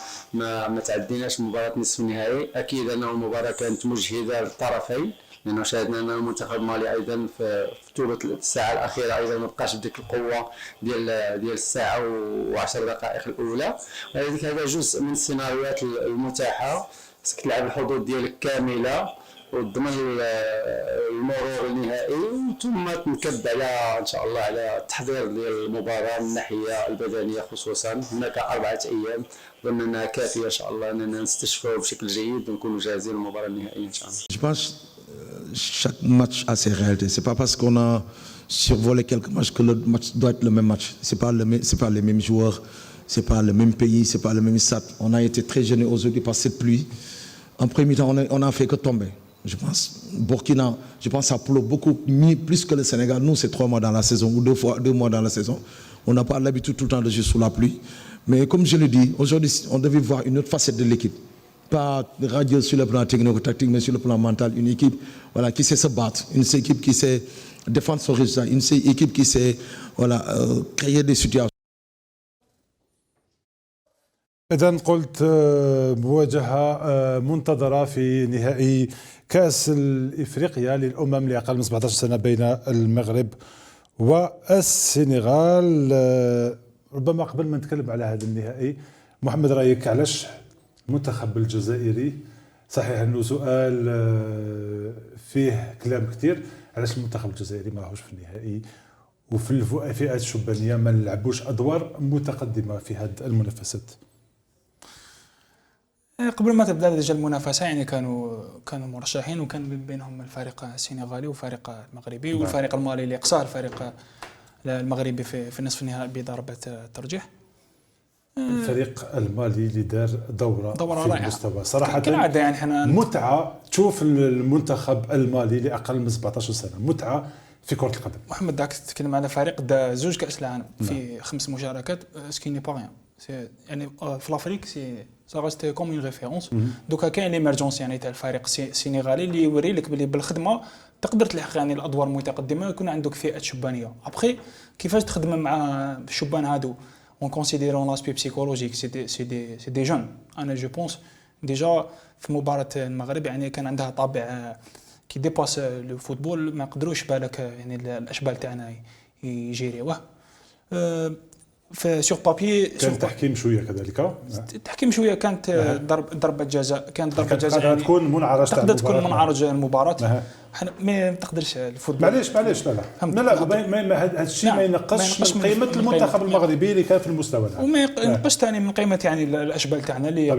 ما تعديناش مباراة نصف النهائي. اكيد انه المباراة كانت مجهده للطرفين، لانه شاهدنا ان المنتخب المالي ايضا في ثلث الساعة الاخيرة ايضا ما بقاش بديك القوة ديال الساعة و10 دقائق الاولى، ولذلك هذا جزء من السيناريوهات المتاحة. خصك تلعب الحظوظ ديالك كاملة وتضمن المرور النهائي، ثم تنكب على ان شاء الله على التحضير ديال المباراة من الناحية البدنية خصوصا. هناك 4 ايام ظن انها كافيه ان شاء الله اننا نستشفوا بشكل جيد ونكونوا جاهزين للمباراة النهائية ان شاء الله. Je pense chaque match a ses réalités. C'est pas parce qu'on a survolé quelques matchs que le match doit être le même match. C'est pas les mêmes joueurs, c'est pas le même pays, c'est pas le même stade. On a été très gênés aujourd'hui par cette pluie. En premier temps, on a fait que tomber. Je pense Burkina, je pense ça pleut beaucoup plus que le Sénégal. Nous, c'est 3 mois dans la saison ou 2 fois 2 mois dans la saison. On n'a pas l'habitude tout le temps de jouer sous la pluie. Mais comme je le dis, aujourd'hui, on devait voir une autre facette de l'équipe. Pas radieuse sur le plan technico-tactique, mais sur le plan mental, une équipe voilà, qui sait se battre, une équipe qui sait défendre son résultat, une équipe qui sait voilà, créer des situations. إذن قلت مواجهة منتظرة في نهائي كأس الإفريقيا للأمم لأقل من 17 سنة بين المغرب والسنغال. ربما قبل ما نتكلم على هذا النهائي، محمد، رأيك علاش المنتخب الجزائري، صحيح أنه سؤال فيه كلام كثير، علاش المنتخب الجزائري ما راهوش في النهائي وفي الفئات الشبانية ما لعبوش أدوار متقدمة في هذه المنافسات؟ قبل ما تبدا déjà المنافسة يعني كانوا مرشحين، وكان بينهم الفريق السنغالي والفريق المغربي والفريق المالي اللي اقصاه الفريق المغربي في نصف النهائي بضربه الترجيح. الفريق المالي اللي دار دوره في المستوى صراحة كالعادة، يعني حنا متعه تشوف المنتخب المالي لاقل من 17 سنة، متعه في كره القدم. محمد، داك تتكلم على فريق دا 2 كاس العالم في 5 مشاركات، ce qui n'est pas rien. يعني في l'Afrique c'est ça reste comme une référence. دوكا كاين l'émergence يعني تاع الفريق السنغالي اللي يوري لك بلي بالخدمة تقدر تلحق يعني الادوار المتقدمة ويكون عندك فئات شبانيه. après كيفاش تخدم مع الشبان هادو en considérant l'aspect psychologique, c'est des jeunes. انا je pense déjà في مباراة المغرب يعني كان عندها طابع qui dépasse le football، ما قدروش بالك يعني الاشبال تاعنا يجيريوه في sur papier. كان تحكيم شوية كذلك، التحكيم شوية كانت ضربه جزاء، كانت ضربه جزاء يعني تكون منعرج، تقدر تكون منعرج المباراة. حنا ما تقدرش ال football، معليش لا لا لا، ما هذا الشيء ما ينقصش من قيمة المنتخب المغربي اللي كان في المستوى، وما ينقصش ثاني من قيمة يعني الاشبال تاعنا اللي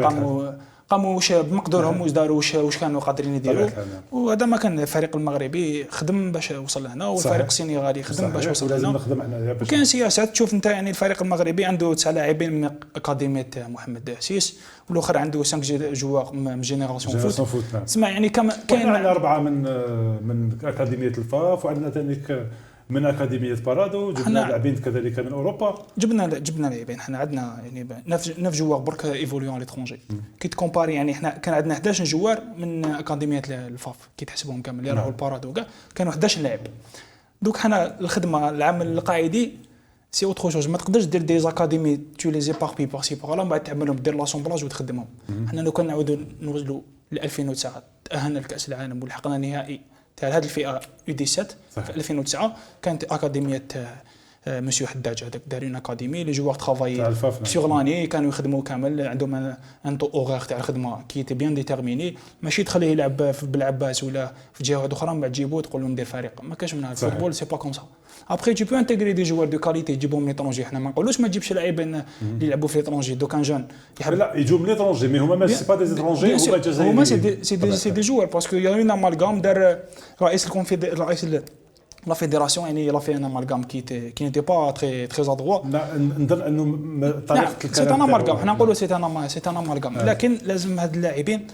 قاموا واش بمقدورهم واش داروا واش كانوا قادرين يديروا. وهذا ما كان الفريق المغربي خدم باش وصل لهنا، والفريق السنغالي خدم باش وصل لهنا. لازم نخدم احنا. كاين سياسات تشوف انت يعني الفريق المغربي عنده 9 لاعبين من اكاديمية محمد six، والاخر عنده 5 joueurs من Génération Foot. تسمع يعني كاين عندنا 4 من اكاديمية الفاف، وعندنا ثاني من اكاديمية بارادو، جبنا لاعبين كذلك من اوروبا، جبنا لاعبين. حنا عندنا يعني 9 joueurs برك évoluant à l'étranger. كي ت comparer يعني حنا كان عندنا 11 joueurs من اكاديمية الفاف كي تحسبهم كامل اللي راحوا البارادو كاع كانوا 11 لاعب. دوك حنا الخدمة العمل القاعدي c'est autre chose، ما تقدرش دير des académies tu les éparpilles par-ci par-là، من بعد تعملهم دير l'assemblage وتخدمهم. حنا لو كان نعاودوا نوصلوا ل 2009 تاهلنا لكاس العالم ولحقنا نهائي تاع هذه الفئة U 17 في 2009، كانت اكاديمية مسيو حداج هذاك دار une académie، les joueurs travaillaient sur l'année، كانوا يخدموا كامل، عندهم un taux horaire تاع الخدمة qui était bien déterminé. ماشي تخليه يلعب في بلعباس ولا في جهة واحدة اخرى، من بعد تجيبو تقول له ندير فريق، ما كاش منها. ال football c'est pas comme ça. après tu peux intégrer des joueurs de qualité، تجيبهم من l'étranger. حنا ما نقولوش ما تجيبش لاعبين اللي يلعبوا في l'étranger. donc un jeune يحب لا يجوا من l'étranger، mais هما c'est pas des étrangers، هما جزائريين. هما c'est des joueurs، parce que y a un amalgame. دار رئيس الكونفيدراسيون، رئيس la fédération، يعني il a fait un amalgame qui n'était pas très très adroit. نظن انه طريقه الكلام c'est un amalgame، حنا نقولوا c'est un amalgame. لكن لازم هاد اللاعبين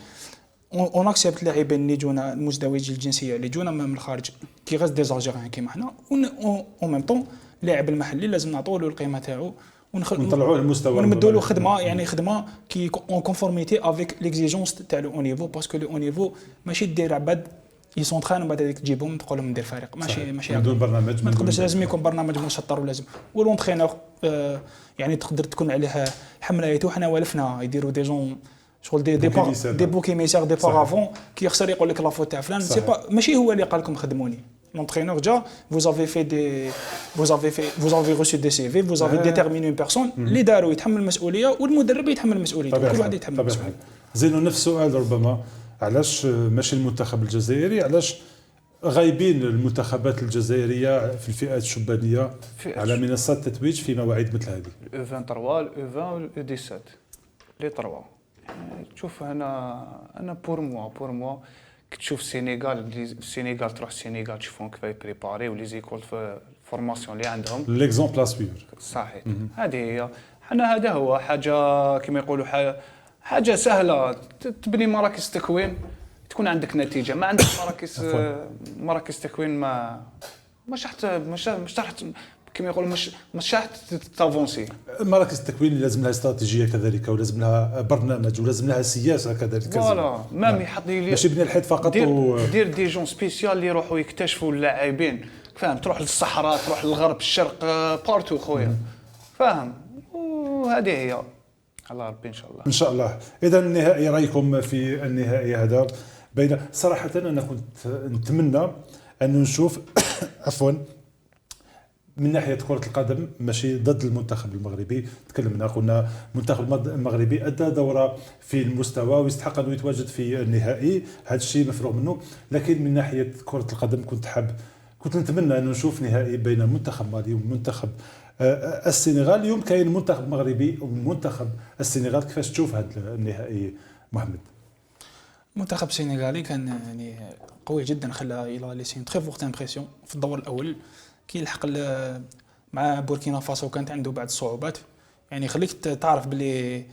on accepte اللاعبين اللي يجونا المزدوجي الجنسيه، اللي يجونا من الخارج، qui restent des Algériens كيما حنا. en même temps اللاعب المحلي لازم نعطوا له القيمة تاعو ونطلعوه للمستوى ونمدوا له خدمه، يعني خدمة qui est en conformité avec l'exigence تاع le haut niveau، parce que le haut niveau ماشي دير عباد ils s'entraînent ومن بعد هذيك تجيبهم تقول لهم ندير فريق. ماشي بدون برنامج. ما تقدرش، لازم يكون برنامج مسطر ولازم و l'entraîneur يعني تقدر تكون عليه حمله. حنا والفنا يديروا des gens شغل des boucs émissaires، des paravents، كي يخسر يقول لك la faute تاع فلان. c'est pas ماشي هو اللي قال لكم خدموني. L'entraîneur déjà، vous avez reçu des CV، vous avez déterminé une personne. اللي داروا يتحمل المسؤولية والمدرب يتحمل المسؤوليه، كل واحد يتحمل المسؤوليه. زينو، نفس السؤال ربما، علاش ماشي المنتخب الجزائري؟ علاش غايبين المنتخبات الجزائرية في الفئات الشبانيه على منصات التتويج في مواعيد مثل هذه؟ ال U 23، ال U 20، ال U 17، les trois. تشوف انا pour moi كي تشوف السينيغال، تروح السينيغال تشوفهم كيف préparés و les écoles formation اللي عندهم. l'exemple à suivre. صحيح، هذه هي. حنا هذا هو حاجة كما يقولوا حاجة سهله، تبني مراكز تكوين تكون عندك نتيجه. ما عندك مراكز تكوين ما مش مش مش راح، كما يقولوا، مش راح t'avancer. مراكز التكوين لازم لها استراتيجية كذلك، ولازم لها برنامج، ولازم لها سياسة كذلك. voilà، même يحط لي ماشي بني الحيط فقط. دير دير des gens spéciaux اللي يروحوا يكتشفوا اللاعبين، فاهم؟ تروح للصحراء، تروح للغرب، الشرق، partout خويا، فاهم؟ وهذه هي، الله ربي ان شاء الله. ان شاء الله. اذا النهائي، رايكم في النهائي هذا بين؟ صراحة انا كنت نتمنى ان نشوف، عفوا، من ناحية كره القدم ماشي ضد المنتخب المغربي. تكلمنا قلنا المنتخب المغربي ادى دوره في المستوى ويستحق انه يتواجد في النهائي، هذا الشيء مفروغ منه. لكن من ناحية كره القدم كنت نتمنى انه نشوف نهائي بين منتخب مالي ومنتخب السنغال. اليوم كاين منتخب مغربي ومنتخب السنغال، كيفاش تشوف هذا النهائي محمد؟ المنتخب السنغالي كان يعني قوي جدا، خلى il a laissé très forte impression في الدور الاول. كي لحق مع بوركينا فاسو كانت عنده بعض الصعوبات، يعني خليك تعرف باللي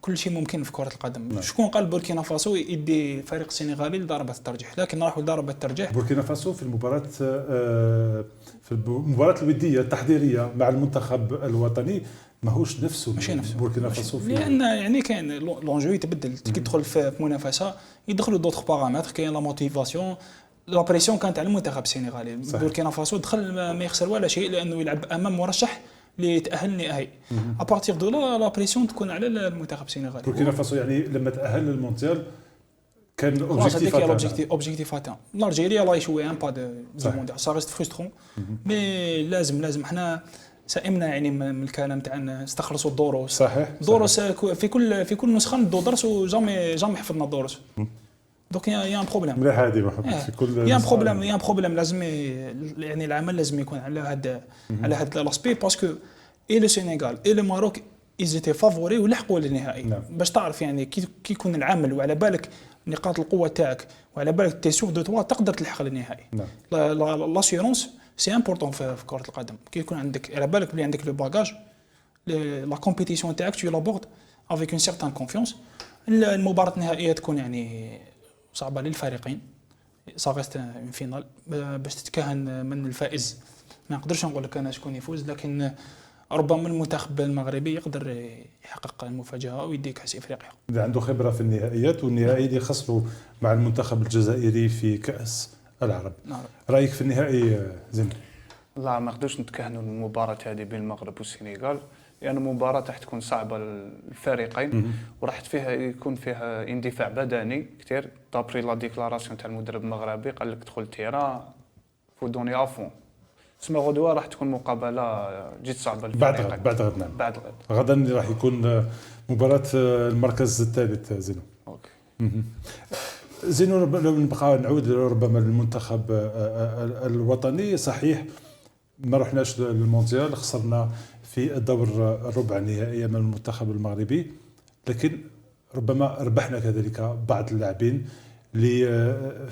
كل شيء ممكن في كرة القدم. شكون قال بوركينا فاسو يدي فريق السنغالي لضربة الترجيح؟ لكن راحوا لضربة الترجيح. بوركينا فاسو في المباراة الودية التحضيرية مع المنتخب الوطني ماهوش نفسه. ماشي نفسه. بوركينا فاسو في لان يعني كاين l'enjeu يتبدل، كي تدخل في منافسه يدخلوا d'autres paramètres، كاين la motivation، la pression كانت على المنتخب السنغالي. بوركينا فاسو دخل ما يخسر ولا شيء لانه يلعب امام مرشح ليتاهل النهائي. à partir de là la pression تكون على المنتخب السنغالي. بوركينا فاسو يعني لما تاهل للمونديال كان objectif l'objectif objectif atteint. l'Algérie elle a échoué un pas de mondial، ça reste frustrant، mais لازم حنا سئمنا يعني من الكلام تاع نستخلصوا الدروس. دروس في كل نسخه ندو درس و jamais jamais حفظنا الدروس، donc y a un problème. مليح هذه محمد، في كل y a un problème، y a un problème. لازم يعني العمل لازم يكون على هاد l'aspect، parce que et le Sénégal et le Maroc ils étaient favoris ولحقوا للنهائي. باش تعرف يعني كي يكون العمل وعلى بالك نقاط القوة تاعك وعلى بالك t'es sûr de toi، تقدر تلحق للنهائي. l'assurance c'est important في كره القدم. كي يكون عندك على بالك بلي عندك le bagage، la compétition تاعك tu l'abordes avec une certaine confiance. المباراة النهائية تكون يعني صعبة للفريقين، ça reste une finale. باش تتكهن من الفائز ما نقدرش نقول لك انا شكون يفوز، لكن ربما المنتخب المغربي يقدر يحقق المفاجاة ويدي كاس افريقيا. عنده خبره في النهائيات، والنهائي اللي خسروا مع المنتخب الجزائري في كاس العرب. رايك في النهائي زين؟ لا، ما نقدرش نتكهنوا المباراة هذه بين المغرب والسنغال، لان المباراة راح تكون صعبة للفريقين وراح يكون فيها اندفاع بدني كثير. d'après la déclaration تاع المدرب المغربي قال لك دخل terrain faut donner à fond. تسمى غدوه راح تكون مقابله جد صعبة. بعد غد، بعد غد، نعم. بعد غد. غدا راح يكون مباراة المركز الثالث زينو. OK. زينو، لو نبقى نعود ربما للمنتخب الوطني، صحيح ما رحناش للمونديال، خسرنا في الدور الربع النهائي امام المنتخب المغربي، لكن ربما ربحنا كذلك بعض اللاعبين اللي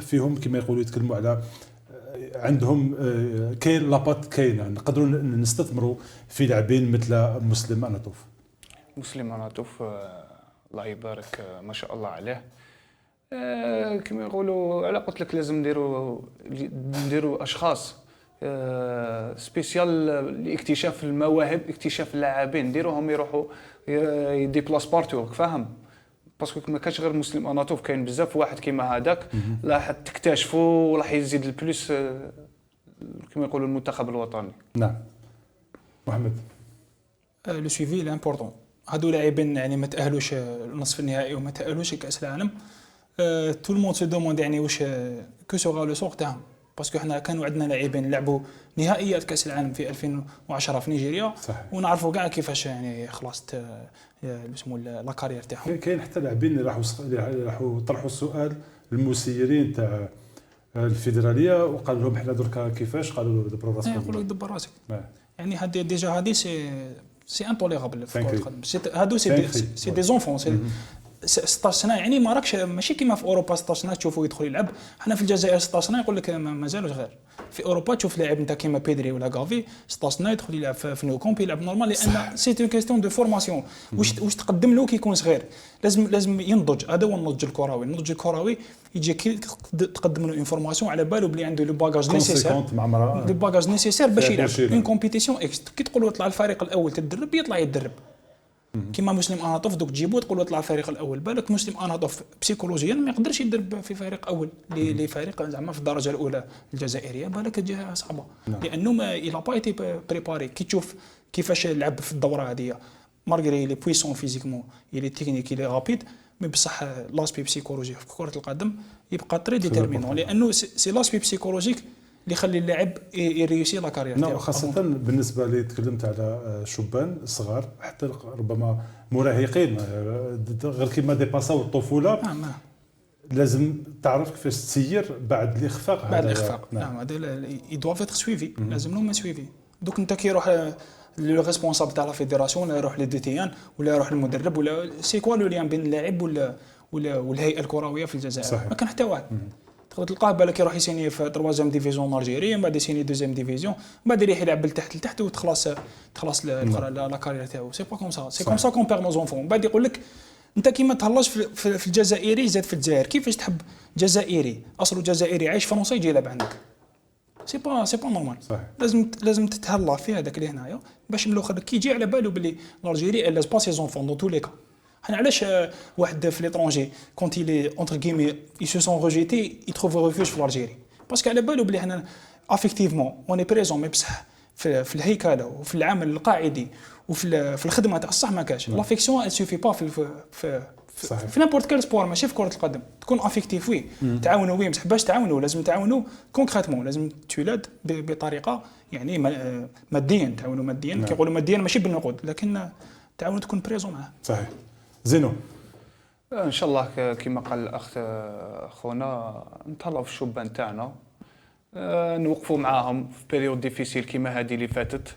فيهم كما يقولوا يتكلموا على عندهم كاين la patte، كاينه، نقدروا نستثمروا في لاعبين مثل مسلم اناتوف. مسلم اناتوف الله يبارك، ما شاء الله عليه. كما يقولوا، على قلت لك لازم نديروا اشخاص spécial لاكتشاف المواهب، اكتشاف اللاعبين، نديروهم يروحوا يديبلاس partout، فاهم؟ parce que ما كانش غير مسلم اناتوف، كاين بزاف. واحد كيما هذاك راح تكتشفوا وراح يزيد ال plus كما يقولوا المنتخب الوطني. نعم محمد. le suivi l'important. هادو لاعبين يعني ما تاهلوش النصف النهائي وما تاهلوش لكاس العالم، tout le monde se demande يعني واش que sera le sort تاعهم، parce que حنا كانوا عندنا لاعبين لعبوا نهائيات كاس العالم في 2010 في نيجيريا. ونعرفوا كاع كيفاش يعني خلصت اسمه la carrière تاعهم. كاين حتى لاعبين اللي راحوا طرحوا السؤال للمسيرين تاع الفيدرالية وقال لهم حنا دركا كيفاش؟ قالوا له دبروا راسكم. يقولوا دبر راسك. يعني هذه déjà هذه c'est intolérable في كره القدم. هادو c'est des enfants، c'est 16 سنه، يعني ما راكش ماشي كيما في اوروبا، 16 سنة تشوفه يدخل يلعب. حنا في الجزائر 16 سنة يقول لك مازالو صغير. في اوروبا تشوف لاعب انت كيما بيدري ولا غافي، 16 سنة يدخل يلعب في Nou Camp، يلعب normal، لان c'est une question de formation. واش تقدم له كي يكون صغير؟ لازم ينضج. هذا هو النضج الكروي. النضج الكروي يجي كي تقدم له une formation، على بالو بلي عنده le bagage nécessaire، le bagage nécessaire باش يلعب une compétition X. كي تقول له اطلع الفريق الاول تدرب، يطلع يتدرب. كيما مسلم اناطوف، دوك تجيبو تقول له اطلع الفريق الاول، بالك مسلم اناطوف psychologiquement ما يقدرش يدرب في فريق اول لفريق زعما في الدرجة الاولى الجزائريه، بالك تجيه صعبه. لانه ما il a pas été préparé. كي تشوف كيفاش لعب في الدورة هذه، malgré il est puissant physiquement، il est technique، il est rapide، mais بصح l'aspect psychologique في كره القدم يبقى très déterminant، لانه c'est l'aspect psychologique اللي يخلي اللاعب يريوسي la carrière. نعم، خاصة بالنسبة اللي تكلمت على شبان صغار، حتى ربما مراهقين، غير كيما ديباساو الطفولة. نعم. لازم تعرف كيفاش تسير بعد الإخفاق. بعد الإخفاق، نعم. هذا ils doivent être suivis، لازم لهم suivi. دوك انت كي يروح le responsable تاع la fédération ولا يروح les DTN ولا يروح المدرب ولا c'est quoi le lien بين اللاعب ولا والهيئة الكروية في الجزائر؟ ما كان حتى واحد. تقدر تلقاه بالك يروح يسيني في troisième division algérienne، من بعد يسيني deuxième division، من بعد يروح يلعب لتحت لتحت وتخلص تخلص la carrière تاعو. c'est pas comme ça، c'est comme ça qu'on perd nos enfants. من بعد يقول لك انت كي ما تهلاش في الجزائري زاد في الجزائر، كيفاش تحب جزائري اصله جزائري عايش فرنسا يجي يلعب عندك؟ c'est pas normal. لازم تتهلا في هذاك اللي هنايا باش من الاخر كي يجي على بالو بلي l'Algérie elle laisse pas ses enfants dans tous les cas. حنا علاش واحد في l'étranger quand il est entre guillemets il se sent rejeté، il trouve refuge في l'Algérie؟ parce que على بالو بلي حنا affectivement on est présent، mais بصح في الهيكله وفي العمل القاعدي وفي في الخدمة تاع الصح ما كاش l'affection، elle suffit pas في n'importe quel sport، ماشي في كره القدم. تكون affectif oui، تعاونوا oui، بصح باش تعاونوا لازم تعاونوا concrètement، لازم tu l'aides بطريقة يعني ماديا، تعاونوا ماديا. كيقولوا ماديا ماشي بالنقود، لكن تعاونوا، تكون présent معاه. صحيح زينو. ان شاء الله كما قال الاخ خونا، نتهلاو في الشبان تاعنا، نوقفوا معاهم في période difficile كيما هذه اللي فاتت،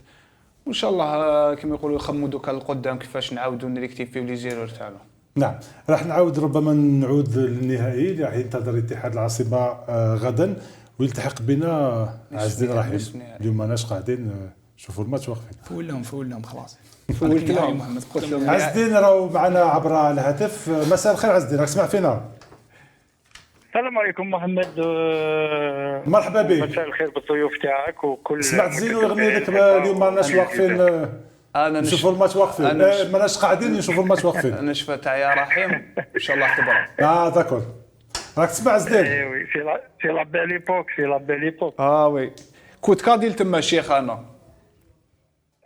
وان شاء الله كما يقولوا يخموا دوكا القدام كيفاش نعاودوا نريكتيفيو les erreurs تاعنا. نعم، راح نعاود ربما نعود للنهائي اللي راح ينتظر اتحاد العاصمة غدا، ويلتحق بنا عز الدين رحيم. اليوم ماناش قاعدين نشوفوا الماتش واقفين. فولهم فولهم خلاص. فولت لهم محمد. قلت لهم. عز الدين راهو معنا عبر الهاتف. مساء الخير عز الدين، راك تسمع فينا؟ السلام عليكم محمد. مرحبا بك. مساء الخير بالضيوف تاعك وكل سمعت زينو يغني لك اليوم ماناش واقفين انا نشوفوا الماتش واقفين، ماناش قاعدين نشوفوا الماتش واقفين. انا شفت تاع يا رحيم، ان شاء الله تبرا. اه d'accord، راك تسمع عز الدين؟ eh oui، c'est la belle époque، c'est la belle époque. اه oui، كنت cadet تما شيخ انا.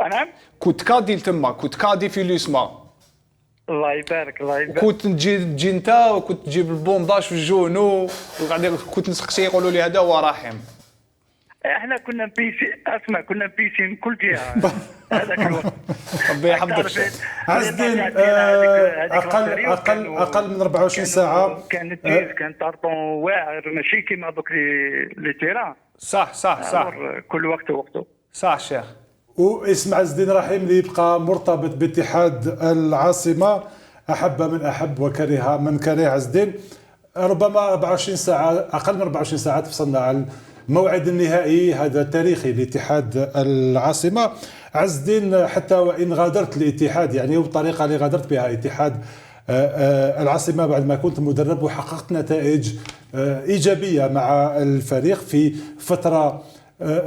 نعم. كنت cadet تما، كنت cadet في l'USMA. الله يبارك، الله يبارك. كنت تجي انت وكنت تجيب ال bandage في ال genou وقاعد كنت نسقسي، يقولوا لي هذا هو رحيم. احنا كنا بيسي، اسمع، كنا بيسي من كل جهة هذاك الوقت. ربي يحفظك. عز الدين، اقل من 24 ساعه. كان التيز كان tartan واعر، ماشي كيما دوك les terrains. صح. كل وقت وقته. صح شيخ. واسم عز الدين رحيم اللي يبقى مرتبط باتحاد العاصمه، احب من احب وكره من كره. عز الدين، ربما 24 ساعه، اقل من 24 ساعة تفصلنا على الموعد النهائي هذا التاريخي لاتحاد العاصمه. عز الدين، حتى وان غادرت الاتحاد، يعني والطريقة اللي غادرت بها اتحاد العاصمة بعد ما كنت مدرب وحققت نتائج ايجابية مع الفريق في فترة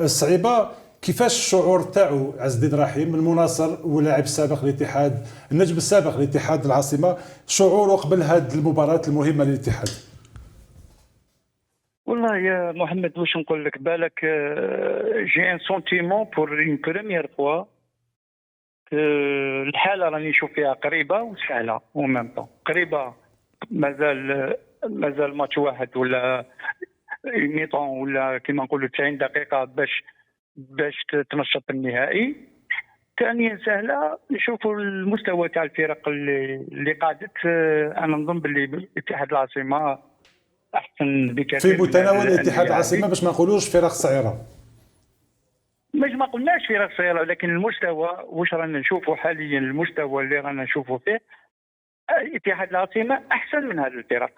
صعيبه، كيفاش الشعور تاعو عز الدين رحيم، المناصر ولاعب السابق للاتحاد، النجم السابق لاتحاد العاصمه، شعوره قبل هذه المباراة المهمة للاتحاد؟ والله يا محمد واش نقول لك، بالك j'ai un sentiment pour une première fois الحالة راني نشوف فيها قريبه وسهلة en même temps. قريبه، مازال ماتش واحد ولا mi-temps ولا كيما نقولوا 90 دقيقة باش تنشط النهائي. ثانيا سهله، نشوفوا المستوى تاع الفرق اللي قعدت. انا نظن باللي اتحاد العاصمة احسن بكثير. في متناول اتحاد العاصمه، باش ما نقولوش فرق صغيره. مش ما قلناش فرق صغيره، لكن المستوى واش رانا نشوفوا حاليا، المستوى اللي رانا نشوفوا فيه اتحاد العاصمة احسن من هذه الفرق.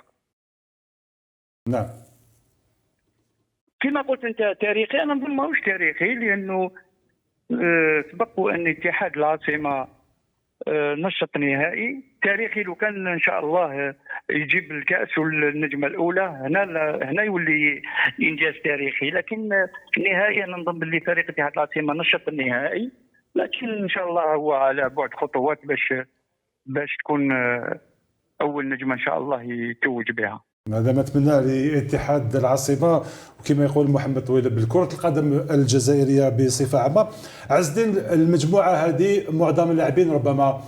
نعم. كما قلت انت تاريخي، انا نظن ماهوش تاريخي، لانه سبق ان اتحاد العاصمة نشط نهائي تاريخي. لو كان ان شاء الله يجيب الكاس والنجمه الاولى هنا يولي انجاز تاريخي، لكن النهائي انا نظن باللي فريق اتحاد العاصمة نشط النهائي، لكن ان شاء الله هو على بعد خطوات باش تكون اول نجمه ان شاء الله يتوج بها. هذا ما اتمناه لاتحاد العاصمة، وكما يقول محمد طويل بالكرة القدم الجزائرية بصفة عامه. عز الدين، المجموعة هذه معظم اللاعبين ربما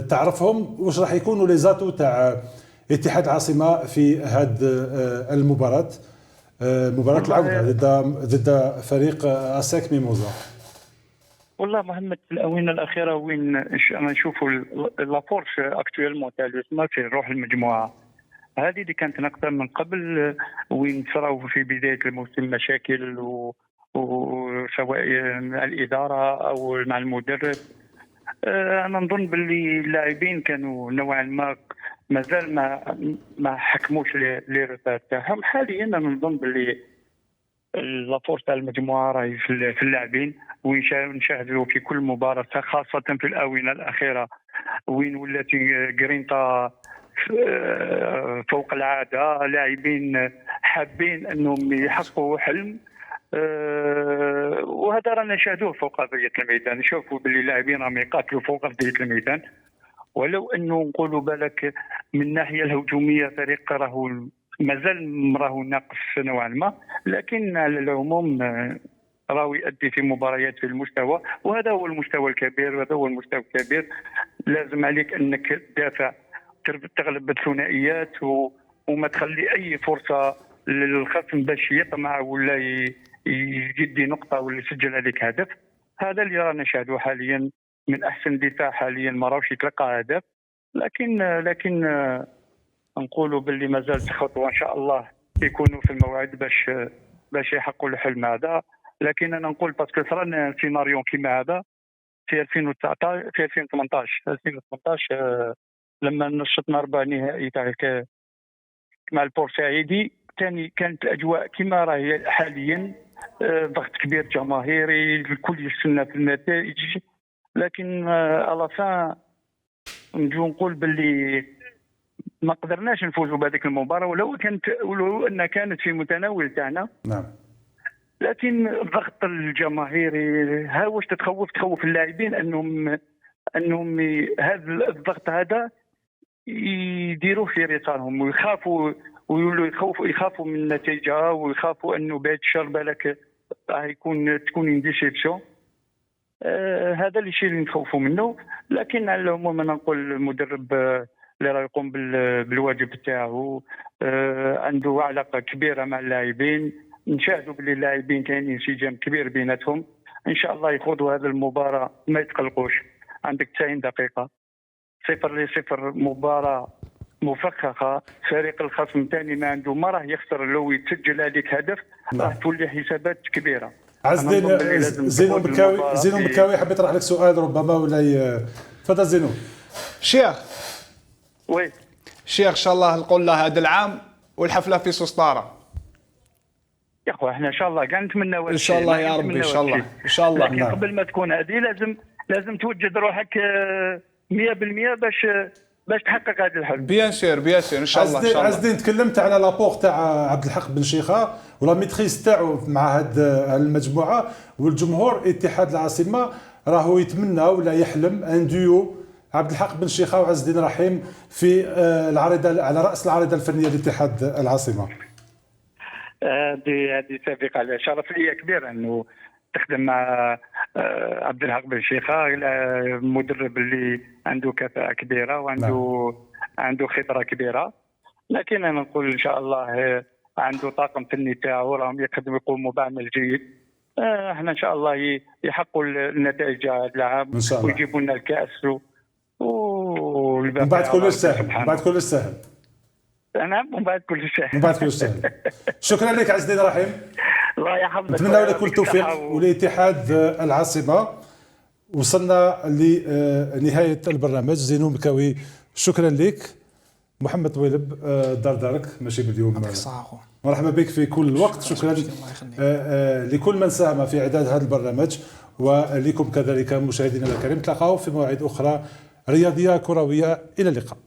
تعرفهم، واش راح يكونوا les atouts تاع اتحاد العاصمة في هذه المباراه، مباراة العودة ضد فريق اساك ميموزا؟ والله محمد، في الاونة الاخيرة وين انا نشوفوا la force actuellement تاع l'USMA في روح المجموعة هذه اللي كانت نقطة من قبل، وين صراو في بداية الموسم مشاكل وسواء مع الإدارة أو مع المدرب. أنا نظن باللي اللاعبين كانوا نوعا ما مازال ما حكموش les repères تاعهم. حاليا أنا نظن باللي la force تاع المجموعة راهي في اللاعبين، ونشاهدوا في كل مباراة خاصة في الآونة الأخيرة وين ولات جرينتا فوق العادة، لاعبين حابين انهم يحققوا حلم، وهذا رانا نشاهدوه فوق ارضية الميدان. نشوفوا باللي اللاعبين راهم يقاتلوا فوق ارضية الميدان، ولو انه نقولوا بالك من الناحية الهجومية فريق راهو مازال راهو ناقص نوعا ما، لكن على العموم راهو يؤدي في مباريات في المستوى، وهذا هو المستوى الكبير، وهذا هو المستوى الكبير. لازم عليك انك تدافع، تغلب بالثنائيات وما تخلي اي فرصة للخصم باش يطمع ولا يجدي نقطة ولا يسجل عليك هدف. هذا اللي رانا نشاهده حاليا، من احسن دفاع حاليا ما راهوش يتلقى هدف، لكن نقولوا باللي مازالت خطوة ان شاء الله يكونوا في الموعد باش يحققوا الحلم هذا. لكن انا نقول parce que صرا سيناريو كيما هذا في 2019، في 2018 لما نشطنا ربع نهائي تاع مع البورسعيدي، ثاني كانت الاجواء كما راهي حاليا، ضغط كبير جماهيري، الكل يستنى في النتائج، لكن à la fin نجو نقول باللي ما قدرناش نفوزوا بهذيك المباراة، ولو ان كانت في متناول تاعنا. نعم. لكن الضغط الجماهيري ها واش تخوف اللاعبين انهم هذا الضغط هذا يديروه في رصالهم ويخافوا ويولوا يخافوا من النتيجة، ويخافوا انه بعد الشر بالك راح تكون déception. هذا الشيء اللي نخوفوا منه. لكن على العموم انا نقول المدرب اللي راه يقوم بالواجب تاعو، عنده علاقة كبيرة مع اللاعبين، نشاهدوا باللي اللاعبين كاين انسجام كبير بيناتهم. ان شاء الله يخوضوا هذه المباراة ما يتقلقوش. عندك 90 دقيقة 0-0، مباراة مفخخه. فريق الخصم ثاني ما عنده ما راه يخسر، لو يتسجل عليك هدف راح تولي حسابات كبيرة. عز الدين زينو بكاوي، زينو بكاوي حبيت اطرح لك سؤال ربما ولا تفضل زينو. شيخ oui شيخ، ان شاء الله القلة هذا العام والحفله في سوسطاره. يا اخو احنا ان شاء الله كاع نتمناو ان شاء الله يا ربي، ان شاء الله ان شاء الله. لكن قبل ما تكون هذه لازم توجد روحك 100% باش تحقق هذا الحلم. bien sûr bien sûr ان شاء الله. ان شاء الله. عز الدين تكلمت على l'apport تاع عبد الحق بن شيخه و la maîtrise تاعو مع هاد المجموعة، والجمهور اتحاد العاصمة راهو يتمنى ولا يحلم un duo عبد الحق بن شيخه وعز الدين رحيم في العريضة، على راس العريضة الفنية لاتحاد العاصمة. هذه سابقه، على شرف لي كبير انه تخدم مع عبد الحق بن شيخه، المدرب اللي عنده كفاءة كبيرة وعنده نعم. عنده خبرة كبيرة. لكن أنا نقول إن شاء الله عنده طاقم فني تاعو راهم يخدموا يقوموا بعمل جيد. احنا إن شاء الله يحققوا النتائج هذا العام ويجيبوا لنا الكأس والباقي. من بعد كل سهل، من بعد كل سهل. نعم، من بعد كل سهل. من بعد كل سهل. شكرا لك عز الدين رحيم. الله يحفظك. نتمنى لك كل التوفيق ولاتحاد العاصمة. وصلنا لنهاية البرنامج. زينو مكاوي شكرا لك. محمد طويلب دار دارك ماشي باليوم. مرحبا بك في كل وقت. شكرا لكل من ساهم في اعداد هذا البرنامج ولكم كذلك مشاهدينا الكريم. تلاقاو في مواعيد اخرى رياضية كروية. الى اللقاء.